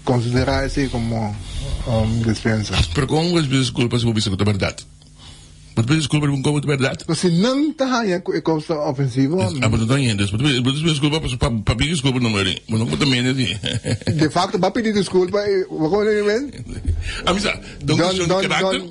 considera esey como un despensa. Pero con bo pidi disculpa si bo bisa cu ta berdad? Bo ta pidi disculpa riba un cosa cu ta berdad? Pero si nan ta haña cu e cos ta ofensivo. Ah, bo no ta haña entonces. Bo ta pidi disculpa pasobra pa pidi disculpa no mori. Bo no por ta mende si. De facto bo a pidi disculpa y bo como mi men? A mi sa, ta un cuestion di caracter.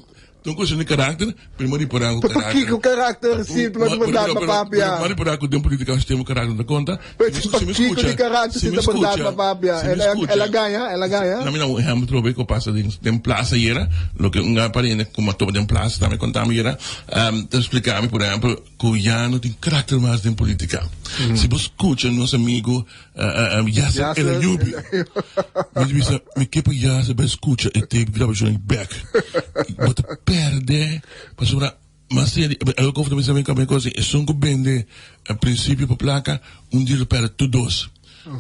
Ta un cuestion di caracter, pero mi a ripara cu Pero caracter. pakico caracter si ta berdad pa papia? Pero mi a ripara cu den politica nos tin caracter no ta conta. Pero pakico di caracter si ta berdad pa papia? El a gaña? El a gaña? Na mi da un ehempel trobe cu a pasa den plaza ayera, loke un pariente cu mi a topa den plaza tambe conta mi ayera, ta splica mi por ehempel cu ya no tin caracter mas den politica. Si bo scucha nos amigo Yasser El Ayoubi, mi ta bisa, mi ke pa Yasser bai scucha e tape grabacion ei bek. Bo ta perde pasobra mas di algo kof ta bisa mi kaba e esun ku bende principio pa placa un dia lo perde tur dos.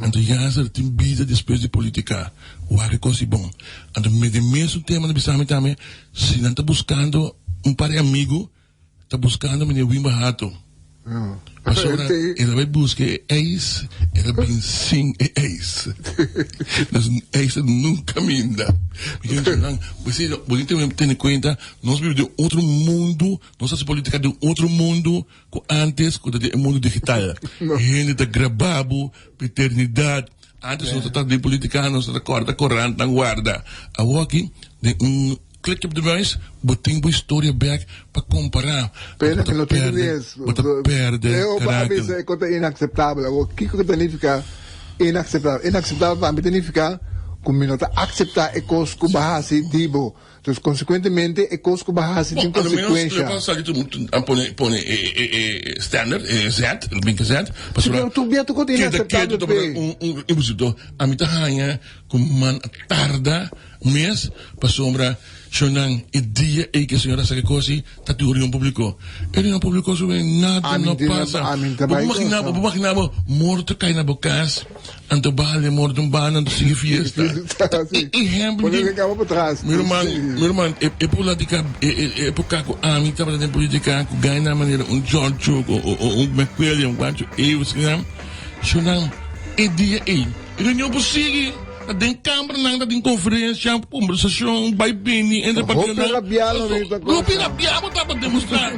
Anto Yasser tin bida despues di politica. Wak e kos i bon. Anto den mesun tema ta bisa mi tambe si nan ta buscando un par di amigo Ta buscando meneer Wimber Hato. Pasobra el a bay busca e ijs, el a bin sin e ijs. Dus ijs ta nunca minda. Mi kier bisa nan, bo tin que tene cuenta, nos biba den otro mundo, nos haci politica den otro mundo cu antes cu ta den e mundo digital. Hende ta graba bo pa eternidad. Antes nos ta ta den politica, nos ta ta corta corantnan guarda. Awoki den un. Klik op de muis, bo tin bo historia bek pa kompará. Pena ku no tin mes. Bo ta pèrdè Leo pa karakter. bisa e kos ta inakseptabel. Awor kiko ta nifiká inakseptabel? Inakseptabel pa mi ta nifiká ku mi no ta akseptá e kos ku bo a hasi di bo. Dus konsekuentemente e kos ku bo a hasi tin Bon, a lo menos konsekuensha. lo pasa di tu a pone pone e e e standard, e zet, lo bin ke zet, Si pasobra pero tur bia tur kos ta keda inaseptabel ketu ta p'e. un un imposito. Ami ta haña ku man a tarda mes pasobra shownan e dia ei ke señora sa ke kos ei ta tin un reunion publico. E reunion publico su wen nada Ami no tin pasa. ami ta Bo bai imagina bo kosa. imagina bo morto kai na bo kas anto bale morto un banda anto sigui fiesta. Ta Si. e ehempel Pone di ke kaba pa tras. Mi ruman Si. mi ruman e e politica e e epoca ku ami tabata den politica ku gana manera un Giorgio o o un McWilliam Guancho Evers kinan shownan e dia ei reunion por sigui. Ta den kambernan ta tin konferensia, kombersashon, bai bini entre Hopi partidonan. rabiá lo mi ta Hopi cosa. rabiá bo tabata demostrá.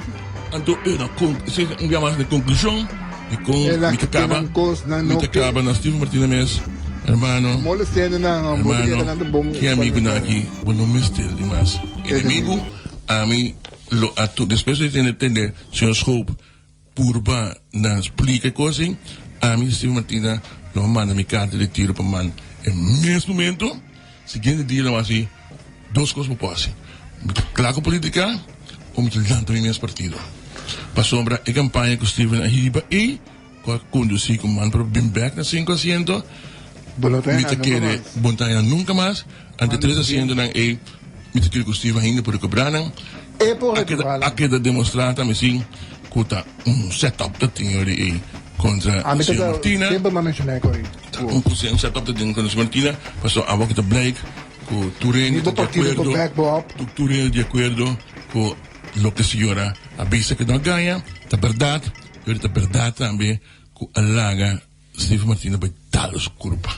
Anto e na kon esei ta un bia mas de konklushon di kon E na mi ta kaba nan kos nan mi no ta ke. kaba na Steven Martina mes, hermano, Molestiendo nan, bo ta keda hermano, nan ta bon ki amigunan aki bo no mester di mas enemigu. Ami lo a tu despues di tende tende señor Schoop Purba na splika e kos ei, ami Steven Martina lo a manda mi karta di tiro pa man e mes momento. Siguiente dia lo a hasi dos kos bo por hasi, mi ta kla ku politika o mi ta lanta mi mes partido. Pasobra e kampaña ku Steven a hiba ei ku a kondusí ku man por bin bèk na sinku asiento, mi ta kere bo no ta haña nunka mas. Ante tres asientonan ei mi ta kere ku Steven ainda por rekobrá nan. E por A keda rekobrá nan. a keda demostrá tambe sin ku ta un setup ta tin yori ei kontra Ami ta señor ta Martina. semper m'a menshoná e koi. Ta un un setup ta tin kontra señor Martina pasobra awor ku ta blijk ku tur Ni hende bo ta di partido por akuerdo back bo up. ku tur hende di akuerdo ku loke señora a bisa ku no a gaña ta bèrdat pero ta bèrdat tambe ku a laga Steve Martina bai dal su kurpa.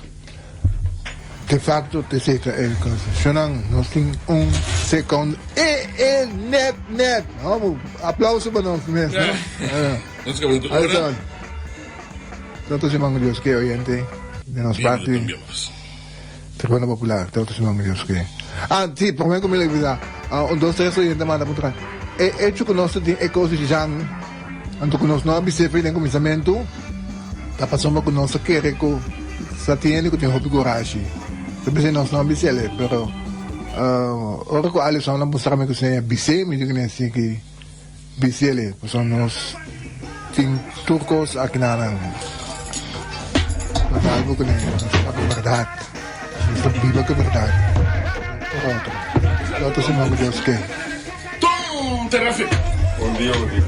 De facto te seta e cosa. Shonan, nos tin un second e e net net. Homo, aplauso pa nos mes, no? Nos kaba tur ora. Tanto siman ku Dios ke, oyente, de nos parti. Tribuna Popular, tanto siman ku Dios ke. Ah, si, prome ku mi lo olbida. Un, dos, tres oyente manda puntra. E hecho ku nos ta tin e kos di Jan, anto ku nos no a bis'é den kuminsamentu, Ta pasobra ku nos ta kere ku sa tin hende ku tin hopi kurashi. Ta p'esei nos no a bis'el, pero ora ku Alison a mustra mi ku seña bis'é, mi di ku si ki bis'el, pasobra nos tin tur kos aki na nan. Nos ta algu ku nos ta papia bèrdat, nos ta biba ku bèrdat. Por otro, lo ta siman ku Dios ke. Tom Terrafik. Bon dia, bon dia.